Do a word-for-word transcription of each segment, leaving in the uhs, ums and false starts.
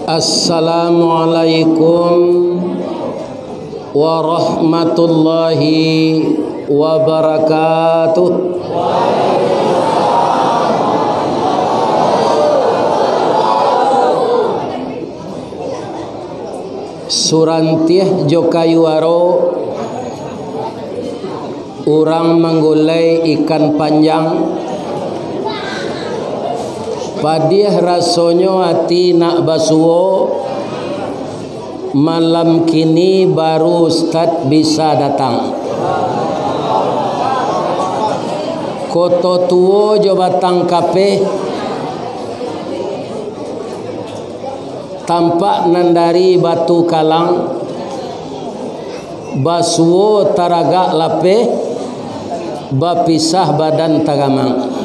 Assalamualaikum warahmatullahi wabarakatuh. Surantih jo kayu aro, urang manggulai ikan panjang. Padiah rasonyo ati nak basuo, malam kini baru Ustad bisa datang. Koto tuo jo batang kapeh, tampak nan dari Batu Kalang, basuo taragak lapeh, bapisah badan tagamang.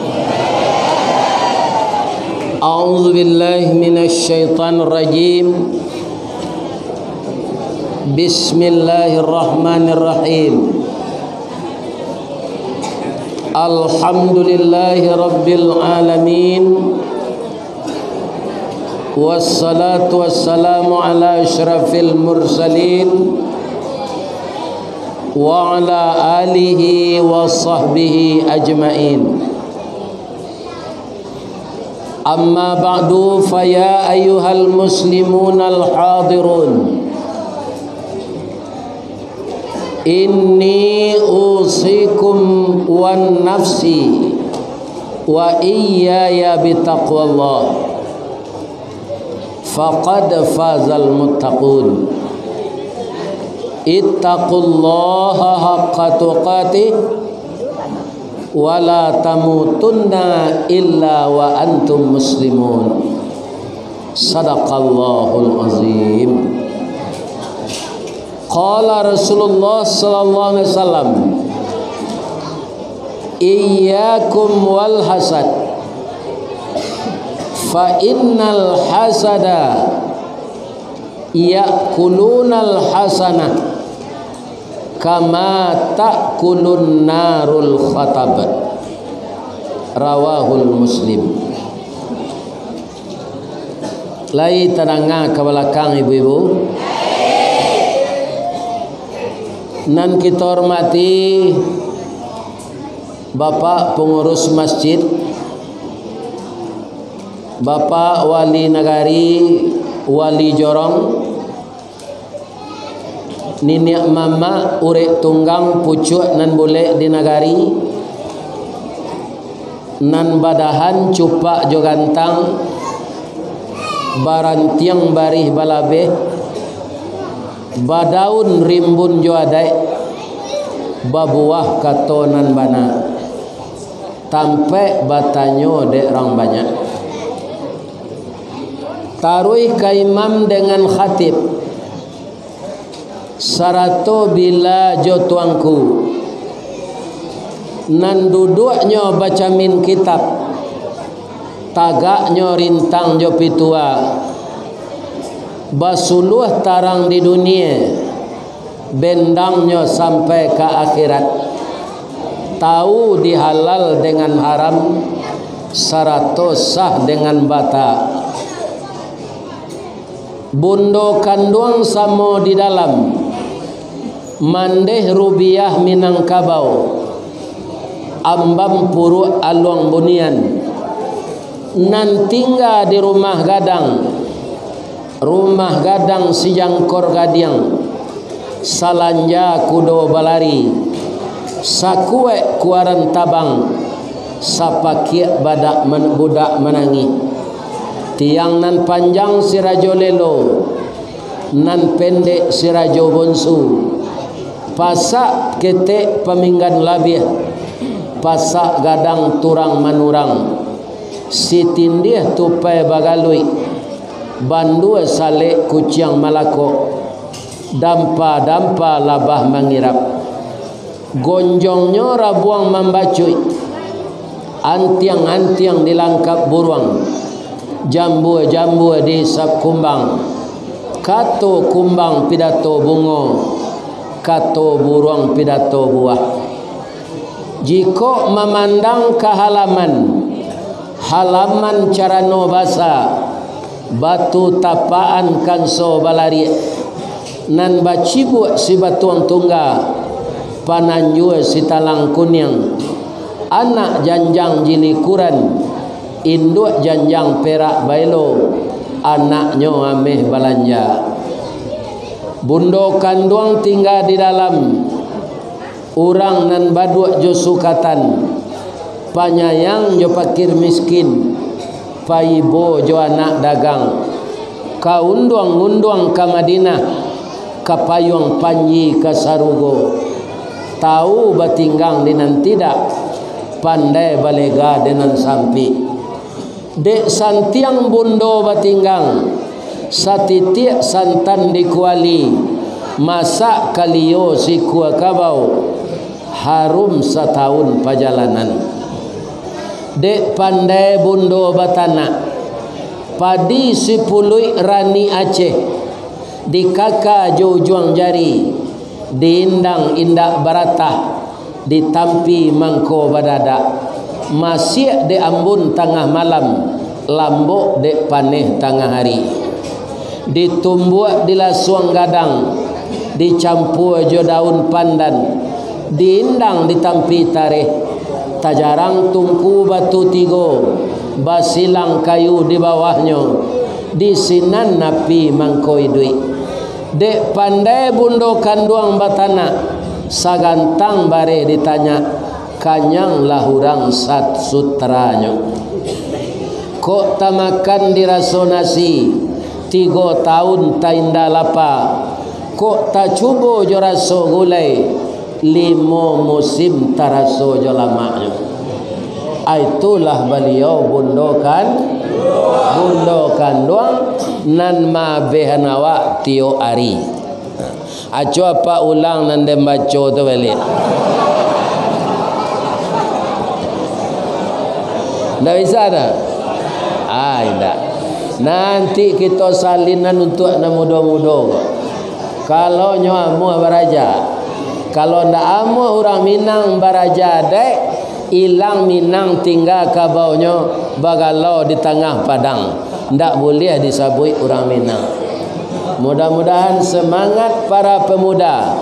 A'udzubillahi minasyaitonirrajim. Bismillahirrahmanirrahim. Alhamdulillahi rabbil alamin. Wassalatu wassalamu ala asyrafil mursalin wa ala alihi wa sahbihi ajmain. Amma ba'du, fa ya ayyuhal muslimunal hadirun. Inni usikum wa nafsi wa iyyaya bitaqwallah. Faqad fazal muttaqun. Ittaqullaha haqqa tuqatih wa la tamutunna illa wa antum muslimun. Sadaqallahul azim. Qala Rasulullah sallallahu alaihi wasallam, "Iyyakum wal hasad, fa innal hasada ya'kulunal hasanah kama ta'kulun narul khatab." Rawahul Muslim. Lai tadanga ka balakang, ibu-ibu? Nan kito hormati Bapak Pangurus Masjid, Bapak Wali Nagari, Wali Jorong, niniak mamak urek tunggang pucuak nan bulek di nagari, nan badahan cupak jo gantang, barantiang barih balabeh, badaun rimbun jo adaik, babuah kato nan bana, tampek batanyo dek rang banyak. Taruih ka imam dengan khatib, sarato bila jo tuangku, nan duduaknyo bacamin kitab, tagaknyo rintang jo pitua, basuluah tarang di dunie, bendangnyo sampai ka akhirat, tahu di halal dengan haram, sarato sah dengan bata. Bundo kanduang samo di dalam, mandeh rubiah Minangkabau, ambam puruak aluang bunian, nan tingga di rumah gadang, rumah gadang sijangkor gadiang, salanja kudo balari, sakuek kuaran tabang, sapakiak badak man-, budak manangih. Tiang nan panjang si Rajo Lelo, nan pendek si Rajo Bonsu, pasak ketek paminggan labiah, pasak gadang turang manurang, sitindih tupai bagaluik, bandua salek kuciang malakok, dampa-dampa labah mangirap. Gonjongnyo rabuang mambacuik, antiang-antiang dilangkap buruang, jambua-jambua diisap kumbang, kato kumbang pidato bungo, kato buruang pidato buah. Jikok mamandang ka halaman, halaman carano basa, Batu tapaan kanso balariak, nan bacibuak si batuang tungga, pananjua si talang kuniang, anak janjang jilikuran, induak janjang perak baelo, anaknyo ameh balanja. Bundo kanduang tingga di dalam, urang nan baduak jo sukatan, panyayang jo pakir miskin, paibo jo anak dagang, ka unduang-unduang ka Madinah, ka payuang panji ka sarugo, tau batinggang di nan tidak, pandai balega di nan sampik. Dek santiang bundo batinggang, satitiak santan di kuali, masak kalio sikua kabau, harum satahun pajalanan. Dek pandai bundo batanak, padi sipuluik rani Aceh, dikaka jo ujuang jari, diindang indak baratah, ditampi mangko badadak, masiak dek ambun tangah malam, lambok dek paneh tangah ari. Ditumbuak di lasuang gadang, dicampua jo daun pandan, diindang ditampi tareh, tajarang tungku batu tigo, basilang kayu di bawahnyo, di sinan api mangko iduik. Dek pandai bundo kanduang batanak, sagantang bareh ditanyak, kanyang lah urang sat-, sutranyo. Kok tamakan diraso nasi, tigo taun tainda lapa, kok tacubo jo raso gulai, limo musim taraso jo lamaknyo. Ah, itulah baliau bundo kan-, bundo kanduang nan maabehan awak tiok ari. Aco apak ulang nan den baco tu baliak. Ndak bisa dah? Ah, indak. Nanti kito salinan untuak nan mudo-mudo ko. Kalau nyo amuah baraja. Kalau ndak amuah urang Minang baraja dek, ilang Minang tingga kabaunyo bagalau di tangah padang. Ndak buliah disabuik urang Minang. Mudah-mudahan semangat para pemuda,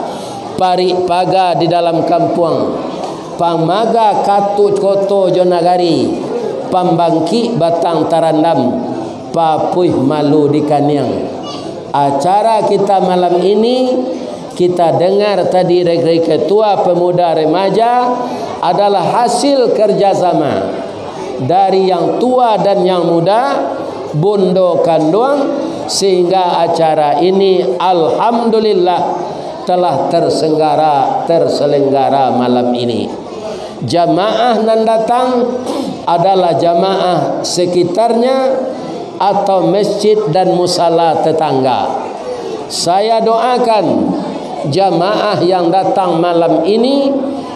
parik paga di dalam kampuang, pamaga katuak koto jo nagari, pambangkik batang tarandam, papuih malu di kaniang. Acara kita malam ini, kita dengar tadi dari Ketua Pemuda Remaja, adalah hasil kerjasama dari yang tua dan yang muda, bundo kanduang, sehingga acara ini alhamdulillah telah tersenggara-, terselenggara malam ini. Jamaah nan datang adalah jamaah sekitarnya atau masjid dan musala tetangga. Saya doakan jamaah yang datang malam ini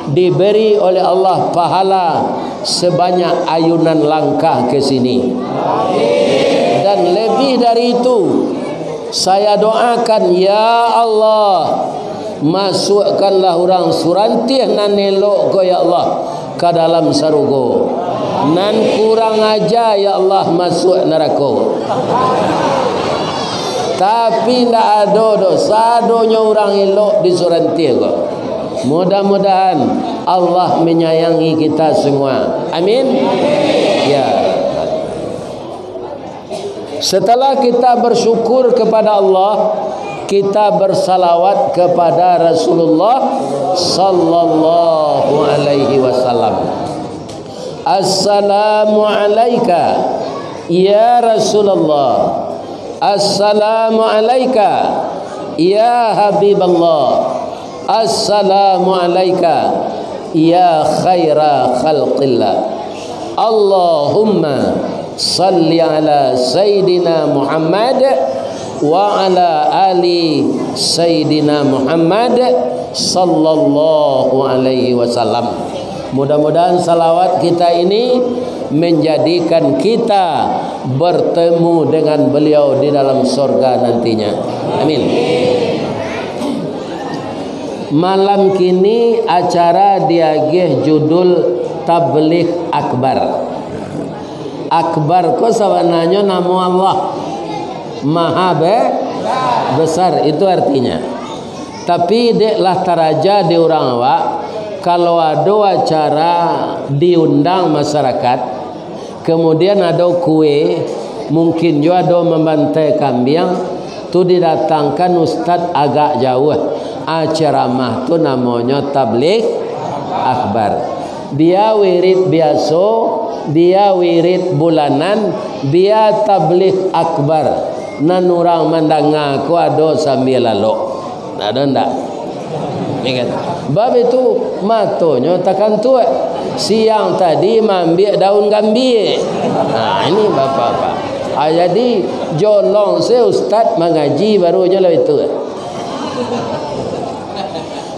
diberi oleh Allah pahala sebanyak ayunan langkah ke sini. Dan lebih dari itu, saya doakan, ya Allah, masuakkanlah urang Surantiah nan elok ko, ya Allah, ka dalam sarugo. Nan kurang aja, ya Allah, masuak narako. Tapi ndak ado doh, sadonyo urang elok di Surantiah ko. Mudah-mudahan Allah menyayangi kita semua. Amin. Ya. Setelah kita bersyukur kepada Allah, kita bersalawat kepada Rasulullah sallallahu alaihi wasallam. Assalamu alaika, ya Rasulullah. Assalamu alaika, ya Habiballah. Assalamu alaika, ya khaira khalqillah. Allahumma salli ala Sayyidina Muhammad wa ala ali Sayyidina Muhammad sallallahu alaihi wasallam. Mudah-mudahan salawat kita ini menjadikan kita bertemu dengan beliau di dalam sorga nantinya. Amin. Malam kini acara diagiah judul Tabligh Akbar. Akbar ko sabananyo namo Allah. Maha be-, besar, itu artinya. Tapi dek lah taraja di urang awak, kalau ado acara diundang masyarakat, kemudian ado kue, mungkin juo ado mambantai kambiang, tu didatangkan ustad agak jauah. Ah, ceramah tu namonyo tabligh akbar. Bia wirid biaso, bia wirid bulanan, bia tabligh akbar. Nan urang mandanga ko ado sambia lalok. Ado ndak? Ya kan? Bab itu matonyo takantuak. Siang tadi maambiak daun gambia. Nah, ini bapak-bapak. Ah, jadi jolong se ustad mangaji baru nyo lah itu.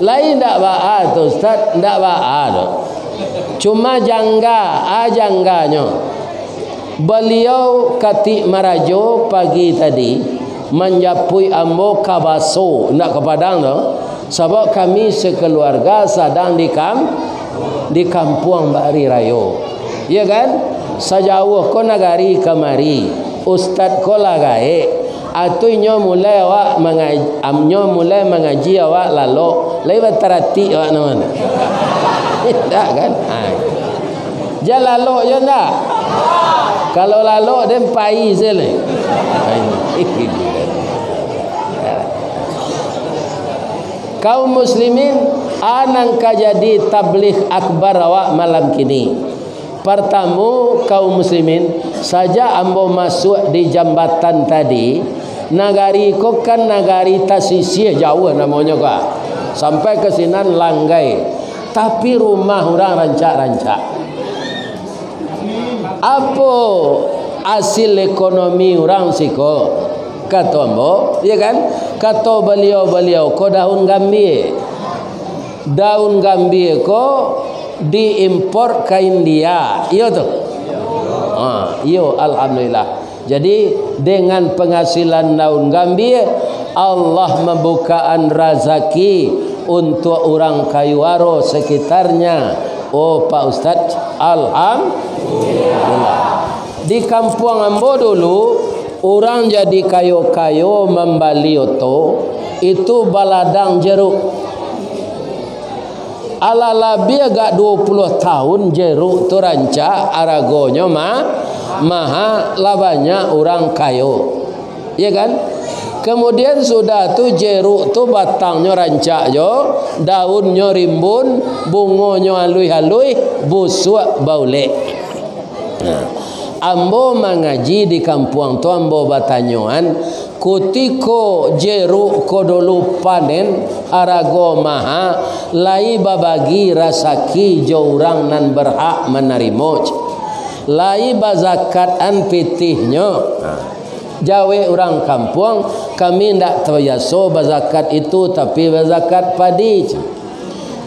Lai ndak baa tu, Ustaz? Ndak baa tu. Cuma jangga, ah, jangganyo. Baliau katik marajo pagi tadi, manjapuik ambo ka Baso, ndak ka Padang tu. Sabab kami sakaluarga sadang di kam-, di kampuang bari rayo. Iya kan? Sajauah ko nagari kamari, ustad ko lah gaek. Atu inyo mulai awak manga-, am-, nyo mulai mangaji awak lalok, lai bataratik awak namonyo. Indak kan? Ha. Jan lalok jo ndak? Kalau lalok, den pai se lai. Kaum muslimin, a nan ka jadi tabligh akbar awak malam kini. Partamo, kaum muslimin, sajak ambo masuak di jambatan tadi, nagari ko kan nagari tasisiah jauah namonyo ko, sampai ka sinan Langgai, tapi rumah urang rancak-rancak. Apo asil ekonomi urang siko? Kato ambo, iya kan? Kato baliau-baliau ko daun gambia. Daun gambia ko diimpor ka India, iyo tu? Ha, iyo, alhamdulillah. Jadi, dengan penghasilan daun gambia, Allah mambukaan razaki untuak urang Kayu Aro sekitarnya. Oh, Pak Ustaz, alhamdulillah. Di kampuang ambo dulu, urang jadi kayo-kayo mambali oto, itu baladang jeruk. Alah labiah agak duo puluah tahun jeruk tu rancak, aragonyo ma-, maha, lah banyak urang kayo. Iya kan? Kemudian sudah tu jeruk tu batangnyo rancak jo, daunnyo rimbun, bungonyo aluih-aluih, busuak baulek. Nah, ambo mangaji di kampuang tu, ambo batanyoan, kutiko jeruk ko dulu panen, harago maha, lai babagi rasaki jo urang nan berhak manarimo, lai bazakatan pitihnyo. Nah, jawek urang kampuang, kami ndak tabiaso bazakat itu, tapi bazakat padi.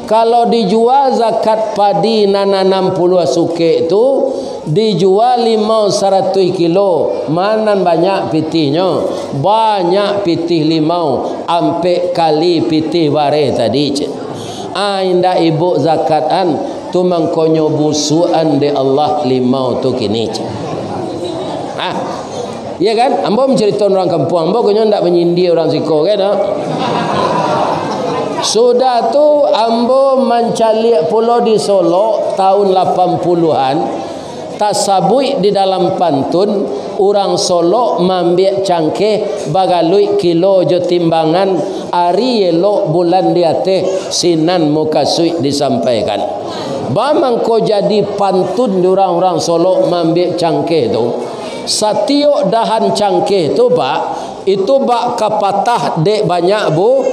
Kalau dijua zakat padi nan anam puluah sukek tu, dijua limau saratuih kilo, ma nan banyak pitihnyo? Banyak pitih limau, ampek kali pitih bareh tadi, cek. Ah, indak ibuk zakatan, tu mangkonyo busuakan dek Allah limau tu kini, cek. Ah. Iya kan? Ambo mancarito urang kampuang, ambo konyo ndak manyindia urang siko, kan? Sudah tu, ambo mancaliak pulo di Solok tahun lapan puluahan, tasabuik di dalam pantun, urang Solok maambiak cangkeh, bagaluik kilo jo timbangan, ari elok bulan di ateh, sinan mukasuik disampaikan. Ba mangko jadi pantun di urang-urang Solok maambiak cangkeh tu. Satiok dahan cangkeh tu, Pak, itu bak kapatah dek banyak bu-,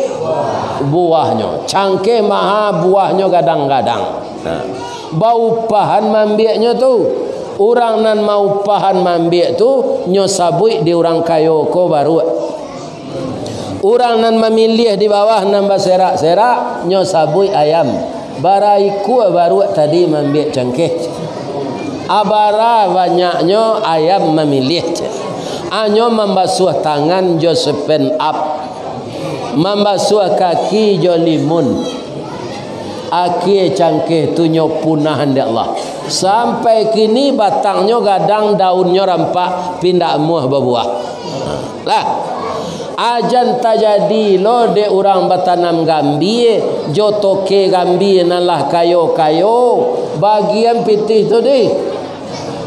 buahnyo. Cangkeh maha, buahnyo gadang-gadang. Nah, baupahan maambiaknyo tu. Urang nan maupahan maambiak tu, nyo sabuik di urang kayo ko baruak. Urang nan mamiliah di bawah nan baserak-serak, nyo sabuik ayam. Bara ikua baruak tadi maambiak cangkeh. A bara banyaknyo ayam mamiliah. Anyo mambasuah tangan jo sepen up. Mambasuah kaki jo limun. Akie cangkeh tu nyo punahan dek Allah. Sampai kini batangnyo gadang, daunnyo rampak, pindak amuah babuah. Lah, ajan tajadi lo dek urang batanam gambie, jo toke gambie nan lah kayo-kayo, bagian pitih tu dih.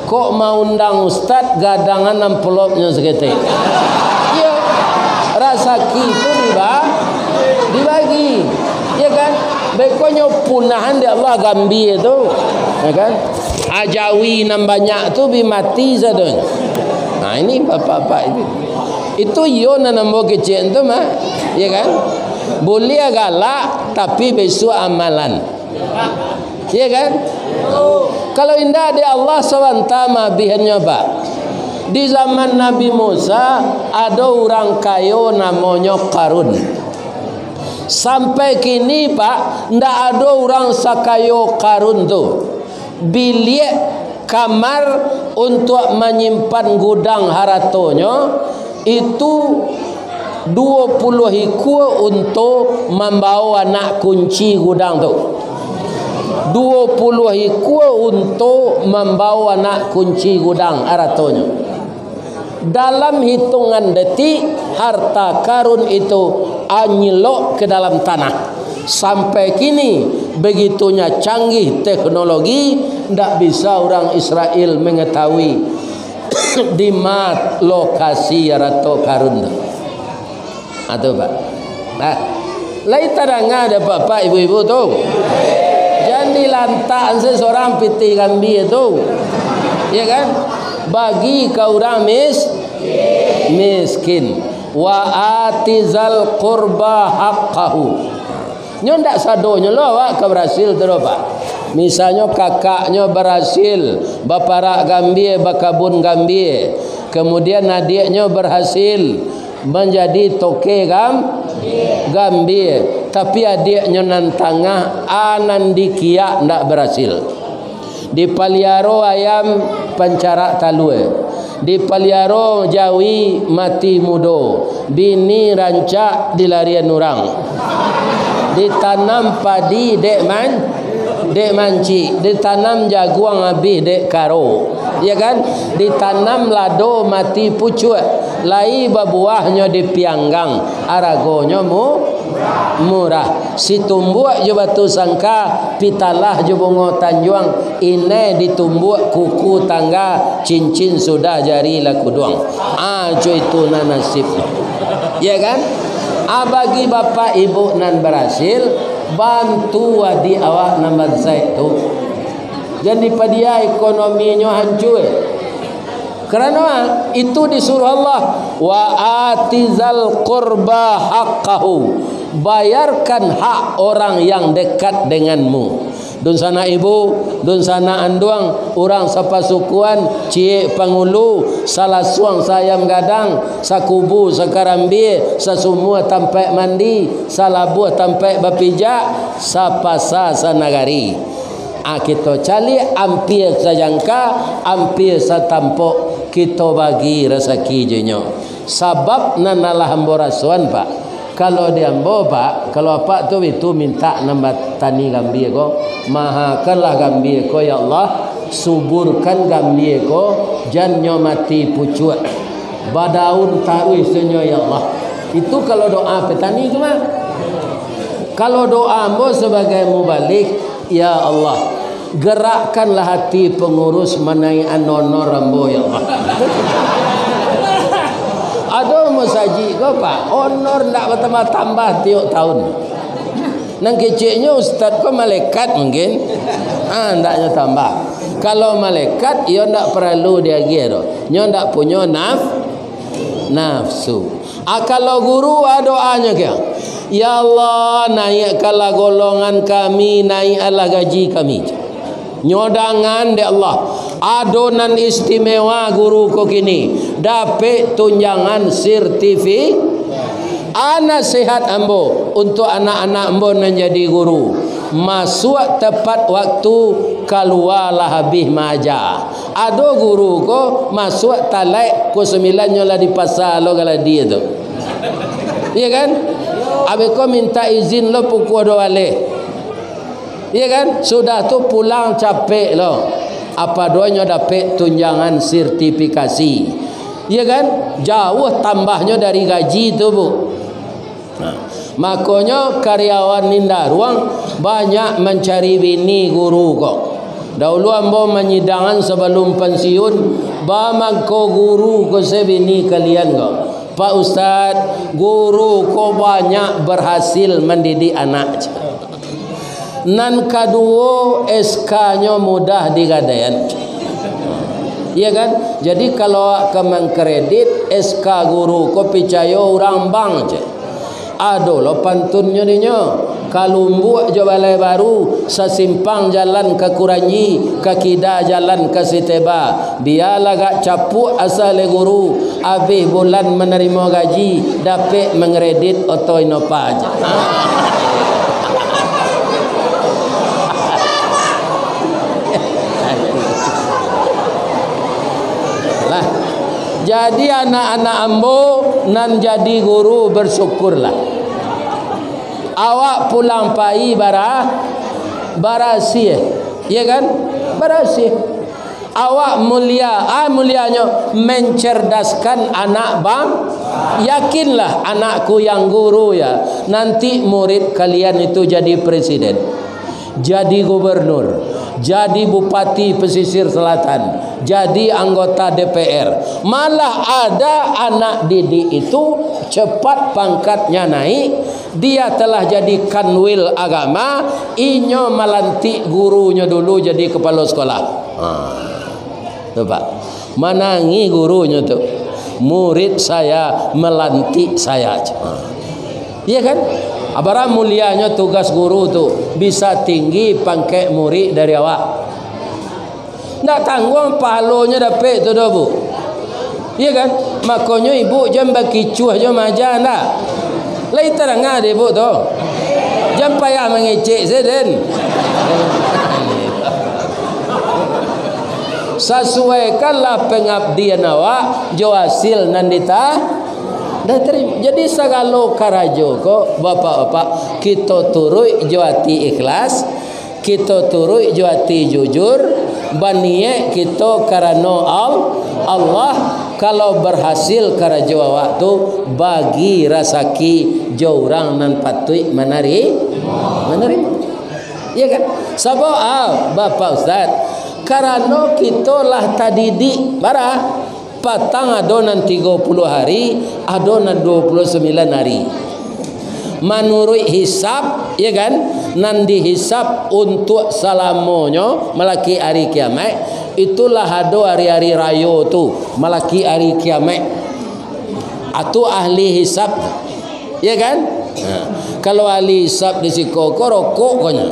Kok maundang ustad, gadangan amplopnyo saketek. Iyo, rasaki tu diba-, dibagi. Ya kan? Bekonyo punahan dek Allah gambie tu. Ya kan? Ajawi nan banyak tu bi mati sadonyo. Nah, ini bapak-bapak itu. Itu iyo nan ambo kecek tu mah. Ya kan? Buliah galak, tapi bisuak amalan. Ya kan? Kalau indak dek Allah sabanta mabihannyo, Pak. Di zaman Nabi Musa, ado urang kayo namonyo Karun. Sampai kini, Pak, ndak ado urang sakayo Karun tu. Biliak, kamar untuak manyimpan gudang haratonyo, itu duo puluah ikua unto mambao anak kunci gudang tu. Duo puluah ikua unto mambao anak kunci gudang haratonyo. Dalam hitungan detik, harta Karun itu anyelok ke dalam tanah. Sampai kini, begitunya canggih teknologi, ndak bisa urang Israel mengetahui di ma lokasi arato Karun tu. Ha, tu, Pak. Nah, lai tadanga dek Bapak, Ibu-ibu tu? Jan dilantak se sorang pitih gambie tu. Ya kan? Bagi ka urang mis-, miskin. Wa atizal qurba haqqahu. Nyo ndak sadonyo lo awak ka barasil tu doh, Pak. Misalnyo kakaknyo barasil baparak gambie, bakabun gambie, kemudian adiaknyo barasil manjadi toke gam-, gambie, tapi adiaknyo nan tangah, a nan dikiak ndak barasil. Dipaliaro ayam pancarak talua, dipaliaro jawi mati mudo, bini rancak dilarian urang, ditanam padi dek man-, dek mancik, ditanam jaguang abih dek karo, ya kan? Ditanam lado mati pucuak, lai babuahnyo dipianggang, aragonyo mu-, murah. Situmbuak jo batu sangka, pitalah jo bungo tanjuang, inai ditumbuak kuku tangga, cincin sudah jari lah kuduang. Ah, co itu nan nasib. Ya kan? Ah, bagi bapak ibu nan barasil, bantu adiak awak nan bansaik tu. Jan dipadia ekonominyo hancua. Karano itu disuruh Allah, "Wa atizal qurba haqqahu." Bayarkan hak orang yang dekat denganmu. Dunsanak ibu, dunsanak anduang, urang sapasukuan, ciek pangulu, salasuang saayam gadang, sakubu sakarambia, sasumua tampaik mandi, salabuah tampaik bapijak, sapasa sanagari. Ah, kito caliak ampia sajangka, ampia satampok, kito bagi rasaki jo inyo. Sabab nan alah ambo rasoan, Pak. Kalau di ambo, Pak, kalau apak tu itu mintak nan batani gambia ko, mahakanlah gambia ko, ya Allah, suburkan gambia ko, jan nyo mati pucuak, badaun taruih sunyo, ya Allah. Itu kalau doa petani tu mah. Kalau doa ambo sabagai mubalig, ya Allah, gerakkanlah hati pengurus manaikan honor ambo, ya Allah. Ado masajik ko, Pak, honor ndak batambah-tambah tiok tahun. Nan keceknyo ustad ko malaikat mungkin. Ah, ndaknyo tambah. Kalau malaikat, iyo ndak paralu diagiah doh. Nyo ndak punyo naf-, nafsu. Ah, kalau guru, ah, doanyo kio, "Ya Allah, naikkanlah golongan kami, naikkanlah gaji kami." Nyo dangan dek Allah, ado nan istimewa guru ko kini, dapek tunjangan sertifi-, ah, nasihat ambo untuk anak-anak ambo nan jadi guru, masuak tepat waktu, kalualah abih maaja. Ado guru ko masuak talaik, pukua sambilan nyo lah di pasa lo galadi tu. Iya kan? Abih ko minta izin lo pukua duo baleh. Iya kan? Sudah tu pulang capek lo. Apa duonyo dapek tunjangan sertifikasi. Iya kan? Jauh tambahnyo dari gaji tu, Bu. Nah, makonyo karyawan Indaruang banyak mancari bini guru ko. Daulu ambo manyidangan sabalum pansiun, ba mangko guru ko se bini kalian ko. Pak Ustaz, guru ko banyak berhasil mandidik anak. Nan kaduo, S K-nyo mudah digadaian. Iya kan? Jadi, kalau awak ka mangkredit, S K guru ko picayo urang bank, cek. Ado lo pantunnyo dinyo. Kalumbuak jo Balai Baru, sasimpang jalan ka Kuranji, ka kida jalan ka Siteba. Bialah agak capuak asa leh guru, abih bulan manarimo gaji, dapek mangkredit oto Innova aja. Lah, jadi anak-anak ambo nan jadi guru, bersyukurlah. Awak pulang pai bara-, barasiah, iya kan? Barasiah. Awak mulia, ah, mulianyo mencerdaskan anak bang. Yakinlah anakku yang guru ya, nanti murid kalian itu jadi presiden, jadi gubernur, jadi bupati pesisir selatan, jadi anggota D P R. Malah ada anak didik itu cepat pangkatnya naik, dia telah jadi kanwil agama, inyo malantik gurunyo dulu jadi kepala sekolah. Ha. Tu, Pak. Manangih gurunyo tu. "Murid saya melantik saya." Ha. Iya kan? Abarah mulianyo tugas guru tu, bisa tinggi pangkek murid dari awak. Ndak tangguang pahalonyo dapek tu doh, Bu. Iya kan? Makonyo ibu jan bakicuah jo maaja, ndak? Lai tadanga dek ibu tu. Jan payah mangecek se den. Sasuaikanlah pangabdian awak jo hasil nan dita-, ditarimo. Jadi, sagalo karajo ko, bapak-bapak, kito turuik jo ati ikhlas, kito turuik jo ati jujur, baniaik kito karano Al-, Allah. Kalau berhasil karajo awak tu, bagi rasaki jo urang nan patuik manari-, manarimo. Iya kan? Sabab, ah, Bapak Ustaz, karano kito lah tadidik, bara? Patang ado nan tigo puluah hari, ado nan duo puluah sambilan hari. Manuruik hisab, ya kan, nan dihisab untuak salamonyo malaki ari kiamaik, itulah ado ari-ari rayo tu, malaki ari kiamaik. Atu ahli hisab. Ya kan? Nah, kalau ahli hisab di siko ko rokok ko nyo.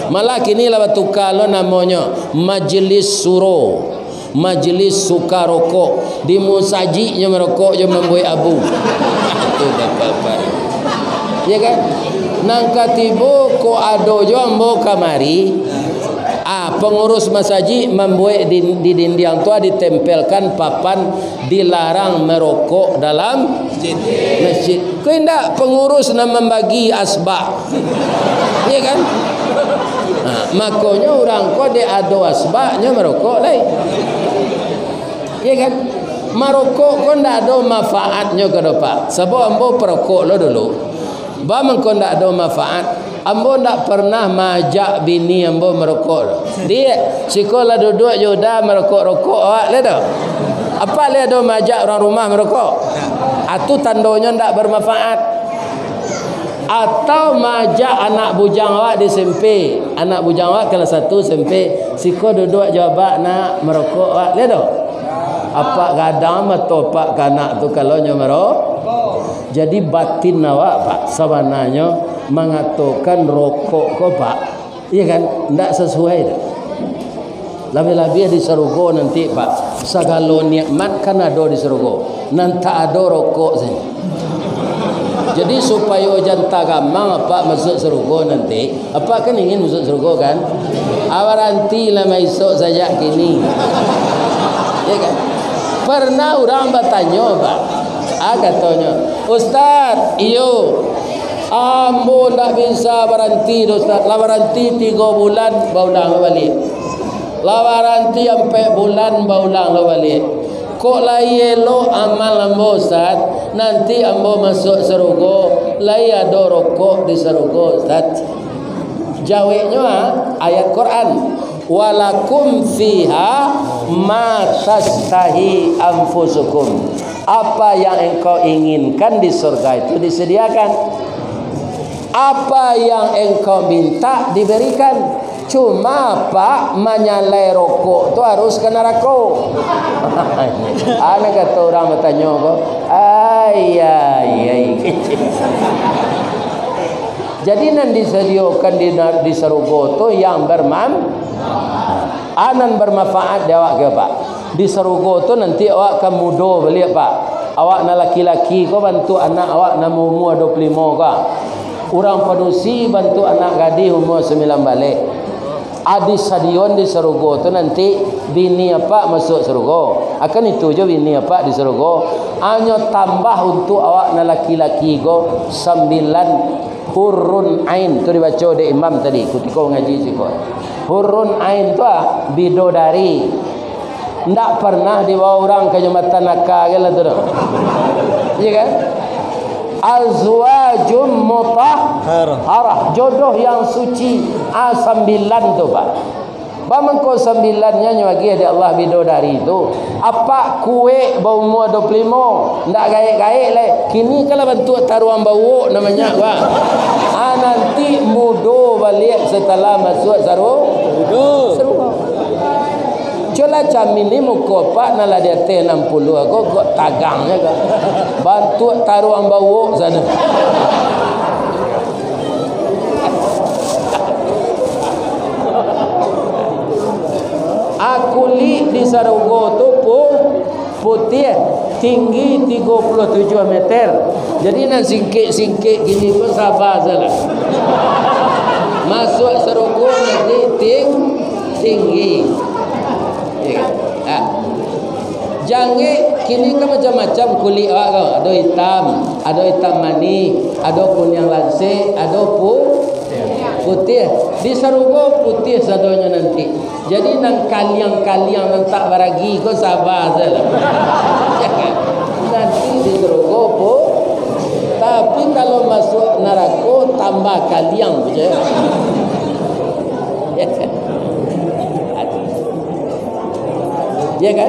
Malah kini lah batuka lo namonyo, Majelis Suro, Majelis Suka Rokok. Di musajiknyo marokok jo mambuek abu. Tu bapak-bapak. Ya kan? Nan katibo ko ado jo ambo kamari. Ah, pengurus masajik mambuek di, di dindiang tu ditempelkan papan dilarang merokok dalam masjid. Ko indak pengurus nan mambagi asbak. Iya kan? Nah, makonyo urang ko dek ado asbaknyo marokok lai. Iya kan? Marokok ko ndak ado manfaatnyo ka dopak. Sabab ambo parokok lo dulu. Ba mangko ndak ado manfaat. Ambo ndak pernah maajak bini ambo marokok. Diak, siko lah duduak jo Uda marokok-rokok awak lai doh. Apak lai ado maajak urang rumah marokok? Atu tandonyo ndak bermanfaat. Atau maajak anak bujang awak di S M P, anak bujang awak kelas satu S M P, siko duduak jo abak nak marokok awak lai doh. Apak gadang mato apak ka anak tu kalau nyo marokok. Jadi, batin awak, Pak, sabananyo mangatokan rokok ko, Pak, iya kan, ndak sasuai doh. Labiah-labiah di sarugo nanti, Pak, sagalo nikmat kan ado di sarugo, nan tak ado rokok sajo. Jadi, supayo jan tagamang apak masuak sarugo nanti, apak kan ingin masuak sarugo kan? Ah, barantilah maisok sajak kini. Ya kan? Pernah urang batanyo, Pak. Ah, katonyo, "Ustaz, iyo, ambo ndak bisa baranti doh, Ustaz. Lah baranti tigo bulan, baulang lo baliak. Lah baranti ampek bulan, baulang lo baliak." Kok lai elok amal ambo, Ustaz? Nanti ambo masuak sarugo, lai ado rokok di sarugo, Ustaz. Jaweknyo, ah, ayat Quran, "Walakum fiha ma tastahi anfusukum." Apa yang engkau inginkan di surga itu disediakan. Apa yang engkau minta diberikan. Cuma, Pak, manyalai rokok tu harus ka narako. Ana kato urang batanyo ko, ai, ai, ai. Jadi, nan disadiokan di nar-, di sarugo tu yang berman-, a, nan bermanfaat di awak ke, Pak? Di sarugo tu nanti awak ka mudo baliak, Pak. Awak nan laki-laki ko bantuak anak awak nan baumua duo puluah limo ko. Urang padusi bantuak anak gadih umua sambilan baleh. A, disadion di sarugo tu nanti bini apak masuak sarugo. Akan itu jo bini apak di sarugo. Hanyo tambah untuak awak nan laki-laki ko sambilan hurun ain. Tu dibaco dek imam tadi kutiko ngaji siko. Hurun ain tu, ah, bidodari. Ndak pernah dibawa urang ka Jambatan Aka kan lah tu doh. Iya kan? Azwajum mutahharah, jodoh yang suci. A, sambilan tu, Pak. Ba mangko sambilannyo nyo agiah dek Allah bidodari tu. Apak kuek baumua duo puluah limo, ndak gaek-gaek lai. Kini kan lah bantuak taruang bauak namonyo, Pak. A, nanti mudo baliak satalah masuak saru-, sarugo. Cubolah camini muko apak nan lah di ateh anam puluah ko, kok tagangnyo ko. Bantuak taruang bauak sano. A, kulik di sarugo tu pu-, putiah, tinggi tigo puluah tujuah meter. Jadi, nan singkek-singkek kini ko saba sajolah. Masuak sarugo nanti ting-, tinggi. Iya kan? Ha. Jangek kini kan macam-macam kulik awak ko. Ado itam, ado itam manih, ado kuniang lansek, ado pu-, putiah. Di sarugo putiah sadonyo nanti. Jadi, nan kaliang-kaliang nan tak baragi ko saba sajolah. Nanti di sarugo pu-, tapi kalau masuak narako, tambah kaliang sajo. Ya kan?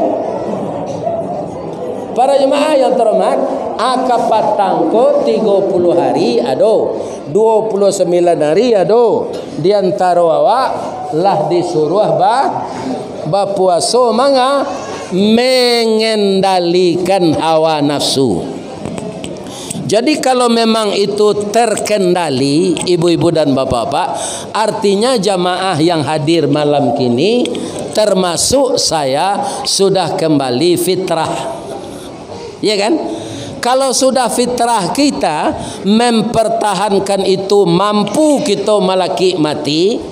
Para jemaah yang terhormat, a, kapatang ko tigo puluah hari ado, duo puluah sambilan hari ado, di antaro awak lah disuruah ba-, bapuaso manga-, mengendalikan hawa nafsu. Jadi, kalau memang itu terkendali, ibu-ibu dan bapak-bapak, artinya jamaah yang hadir malam kini, termasuk saya, sudah kembali fitrah. Ya kan? Kalau sudah fitrah kita, mempertahankan itu, mampu kita malakik mati,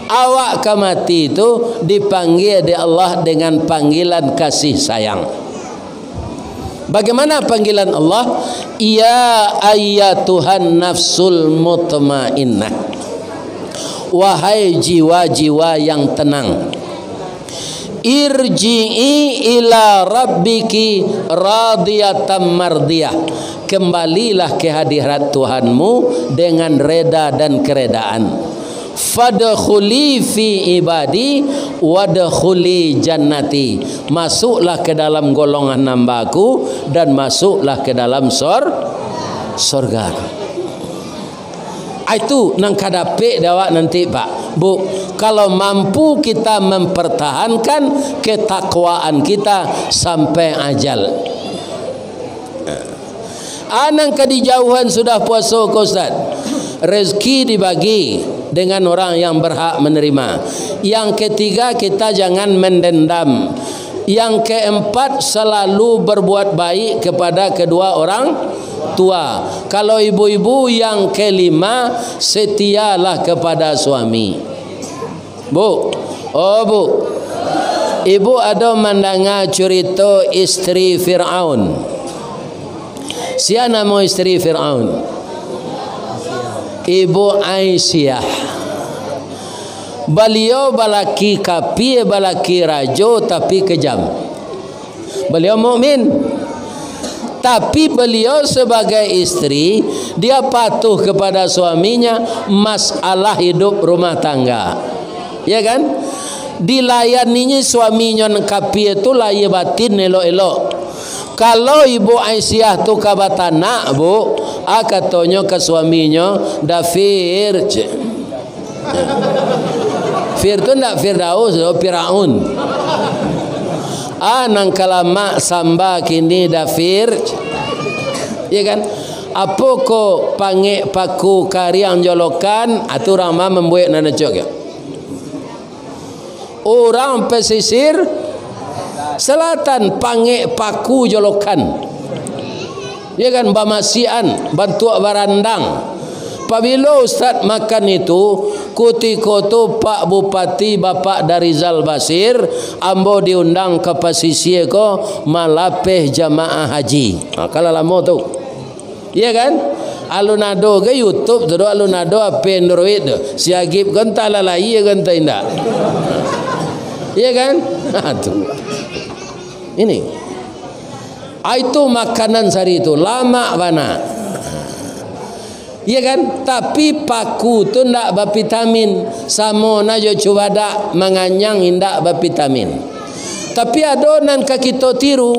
awak ka mati tu dipanggia dek Allah dengan panggilan kasih sayang. Bagaimana panggilan Allah? "Ya ayyatuhan nafsul mutmainnah." Wahai jiwa-jiwa yang tenang. "Irji'i ila rabbiki radiyatan mardiyah." Kembalilah ke hadirat Tuhanmu dengan reda dan keredaan. "Fadkhuli fi ibadi wadkhuli jannati." Masuklah ke dalam golongan hamba-Ku dan masuklah ke dalam sor-, sorga-Ku. Ah, itu nan ka dapek dek awak nanti, Pak. Bu, kalau mampu kita mempertahankan ketakwaan kita sampai ajal. Ah, nan ka dijauhan sudah puaso ko, Ustaz. Rezeki dibagi dengan orang yang berhak menerima. Yang ketiga, kita jangan mendendam. Yang keempat, selalu berbuat baik kepada kedua orang tua. Kalau ibu-ibu, yang kelima, setialah kepada suami. Bu, oh, Bu. Ibu ado mandanga curito isteri Firaun? Sia namo isteri Firaun? Ibu Aisyah. Baliau balaki kapia, balaki rajo, tapi kejam. Beliau mukmin. Tapi beliau sebagai istri, dia patuh kepada suaminya, masalah hidup rumah tangga. Ya kan? Dilayaninya suaminyo nan kapia tu lahia batin elok-elok. Kalau Ibu Aisyah tu ka batanak, Bu, ah, katonyo ka suaminyo, "Dafir," cek. Fir tu ndak Firdaus, tu Firaun. Ah, nan ka lamak samba kini Dafir. Ya kan? Apo ko pangek paku kariang jolokan, ah, tu urang mah mambuek nan acok. Urang pesisir selatan pangek paku jolokan. Ya kan, bamasiakan, bantuak barandang. Pabilo Ustaz makan itu, kutiko tu Pak Bupati, Bapak Darizal Basir, ambo diundang ka pasisia ko malapeh jamaah haji. Ha, kalau lamo tu. Iya kan? Alun ado ge YouTube tu doh, alun ado H P Android tu. Si Agib ko antah lah lahia ko antah indak. Iya kan? Ha, tu. Ini. Ah, itu makanan sari tu, lamak bana. Iya kan? Tapi paku tu ndak bavitamin, samo na jo cubadak, manganyang indak bavitamin. Tapi ado nan ka kito tiru,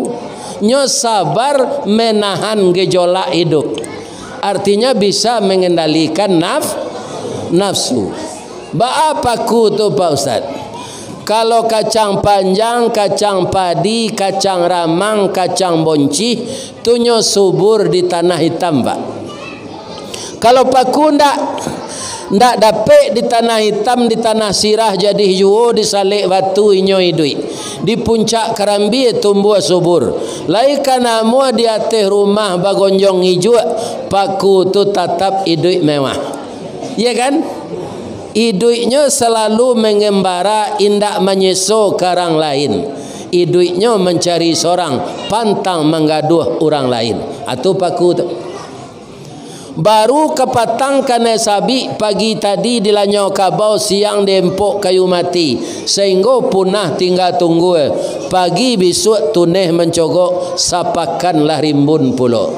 nyo sabar menahan gejolak idup. Artinya bisa mengendalikan naf-, nafsu. Baa paku tu, Pak Ustaz? Kalau kacang panjang, kacang padi, kacang ramang, kacang boncih, tu nyo subur di tanah itam, Pak. Kalau paku ndak, ndak dapek di tanah itam, di tanah sirah, jadi juo di salek batu inyo iduik. Di puncak karambia tumbuah subur. Lai ka namuah di ateh rumah bagonjong ijuak, paku tu tatap iduik mewah. Iya kan? Iduiknyo salalu mengembara, indak manyeso ka urang lain. Iduiknyo mancari sorang, pantang manggaduah urang lain. Atu paku tu. Baru kapatang kanai sabik, pagi tadi dilanyau kabau, siang diempok kayu mati, sainggo punah tingga tunggua, pagi bisuak tuneh mancogok, sapakan lah rimbun pulo.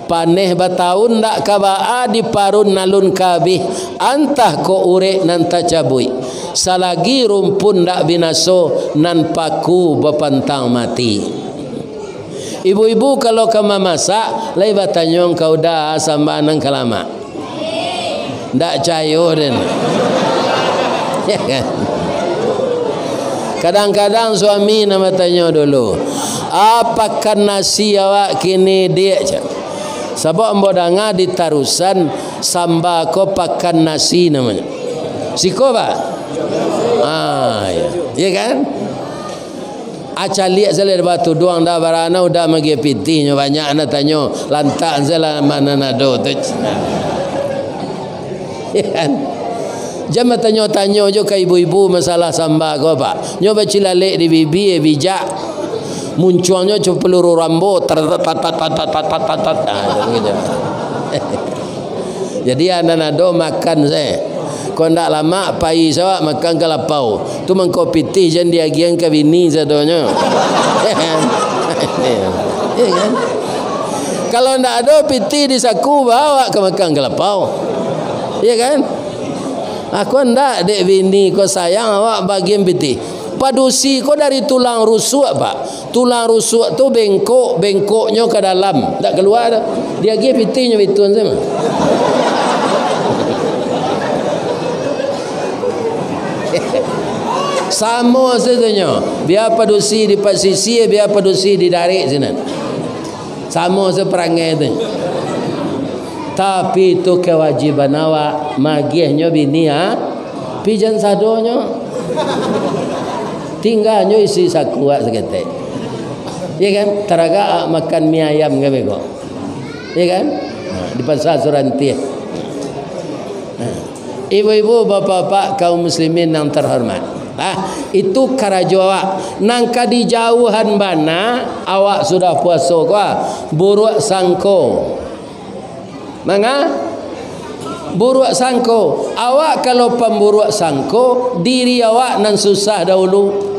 Paneh batahun ndak ka baa, diparun alun ka abih, antah kok urek nan tacabuik. Salagi rumpun ndak binaso, nan paku bapantang mati. Ibu-ibu kalau ka mamasak, lai batanyo ka uda samba nan ka lamak. Ndak cayo den. Ya kan? Kadang-kadang suami nan batanyo dulu, "Ah, pakan nasi awak kini, Diak?" cak. Sabab ambo danga di Tarusan, samba ko pakan nasi namonyo. Siko, Pak? Ah, ya. Ya kan? Ah, caliak sajo lah batuduang, dah barana udah magiah pitih nyo, banyak nan tanyo, lantak sajo lah ma nan ado tu. Ya kan? Jan batanyo-tanyo jo ka ibu-ibu masalah samba ko, Pak. Nyo bacilalek di bibia, bijak. Muncuangnyo cuma peluru Rambo, tar, tar, tar. Ah, gitu. Jadi, anan ado makan se. Kok ndak lamak, pai se awak makan ka lapau. Tu mangko pitih jan diagiahan ka bini sadonyo. Iya kan? Kalau ndak ado pitih di saku, bawa ka makan ka lapau. Iya kan? Aku ndak, dek bini ko sayang awak bagian pitih. Padusi ko dari tulang rusuak, Pak. Tulang rusuak tu bengkok, bengkoknyo ka dalam, dak kalua doh. Diagiah pitihnyo bituan sajo mah. Samo sajo nyo, bia padusi di pasisia, bia padusi di darek sinan. Samo sajo parangai tu. Tapi itu kewajiban awak, magiahnyo bini, ha? Pijan sadonyo. Tingganyo isi saku awak saketek. Ya kan? Taragak awak makan mi ayam kan beko. Ya kan? Ha, di Pasar Surantiah. Ha. Ibu-ibu, bapak-bapak, kaum muslimin yang terhormat. Ah, itu karajo awak. Nan ka dijauahan bana, awak sudah puaso ko, ah, buruak sangko. Manga? Buruak sangko. Awak kalau pamburuak sangko, diri awak nan susah dahulu.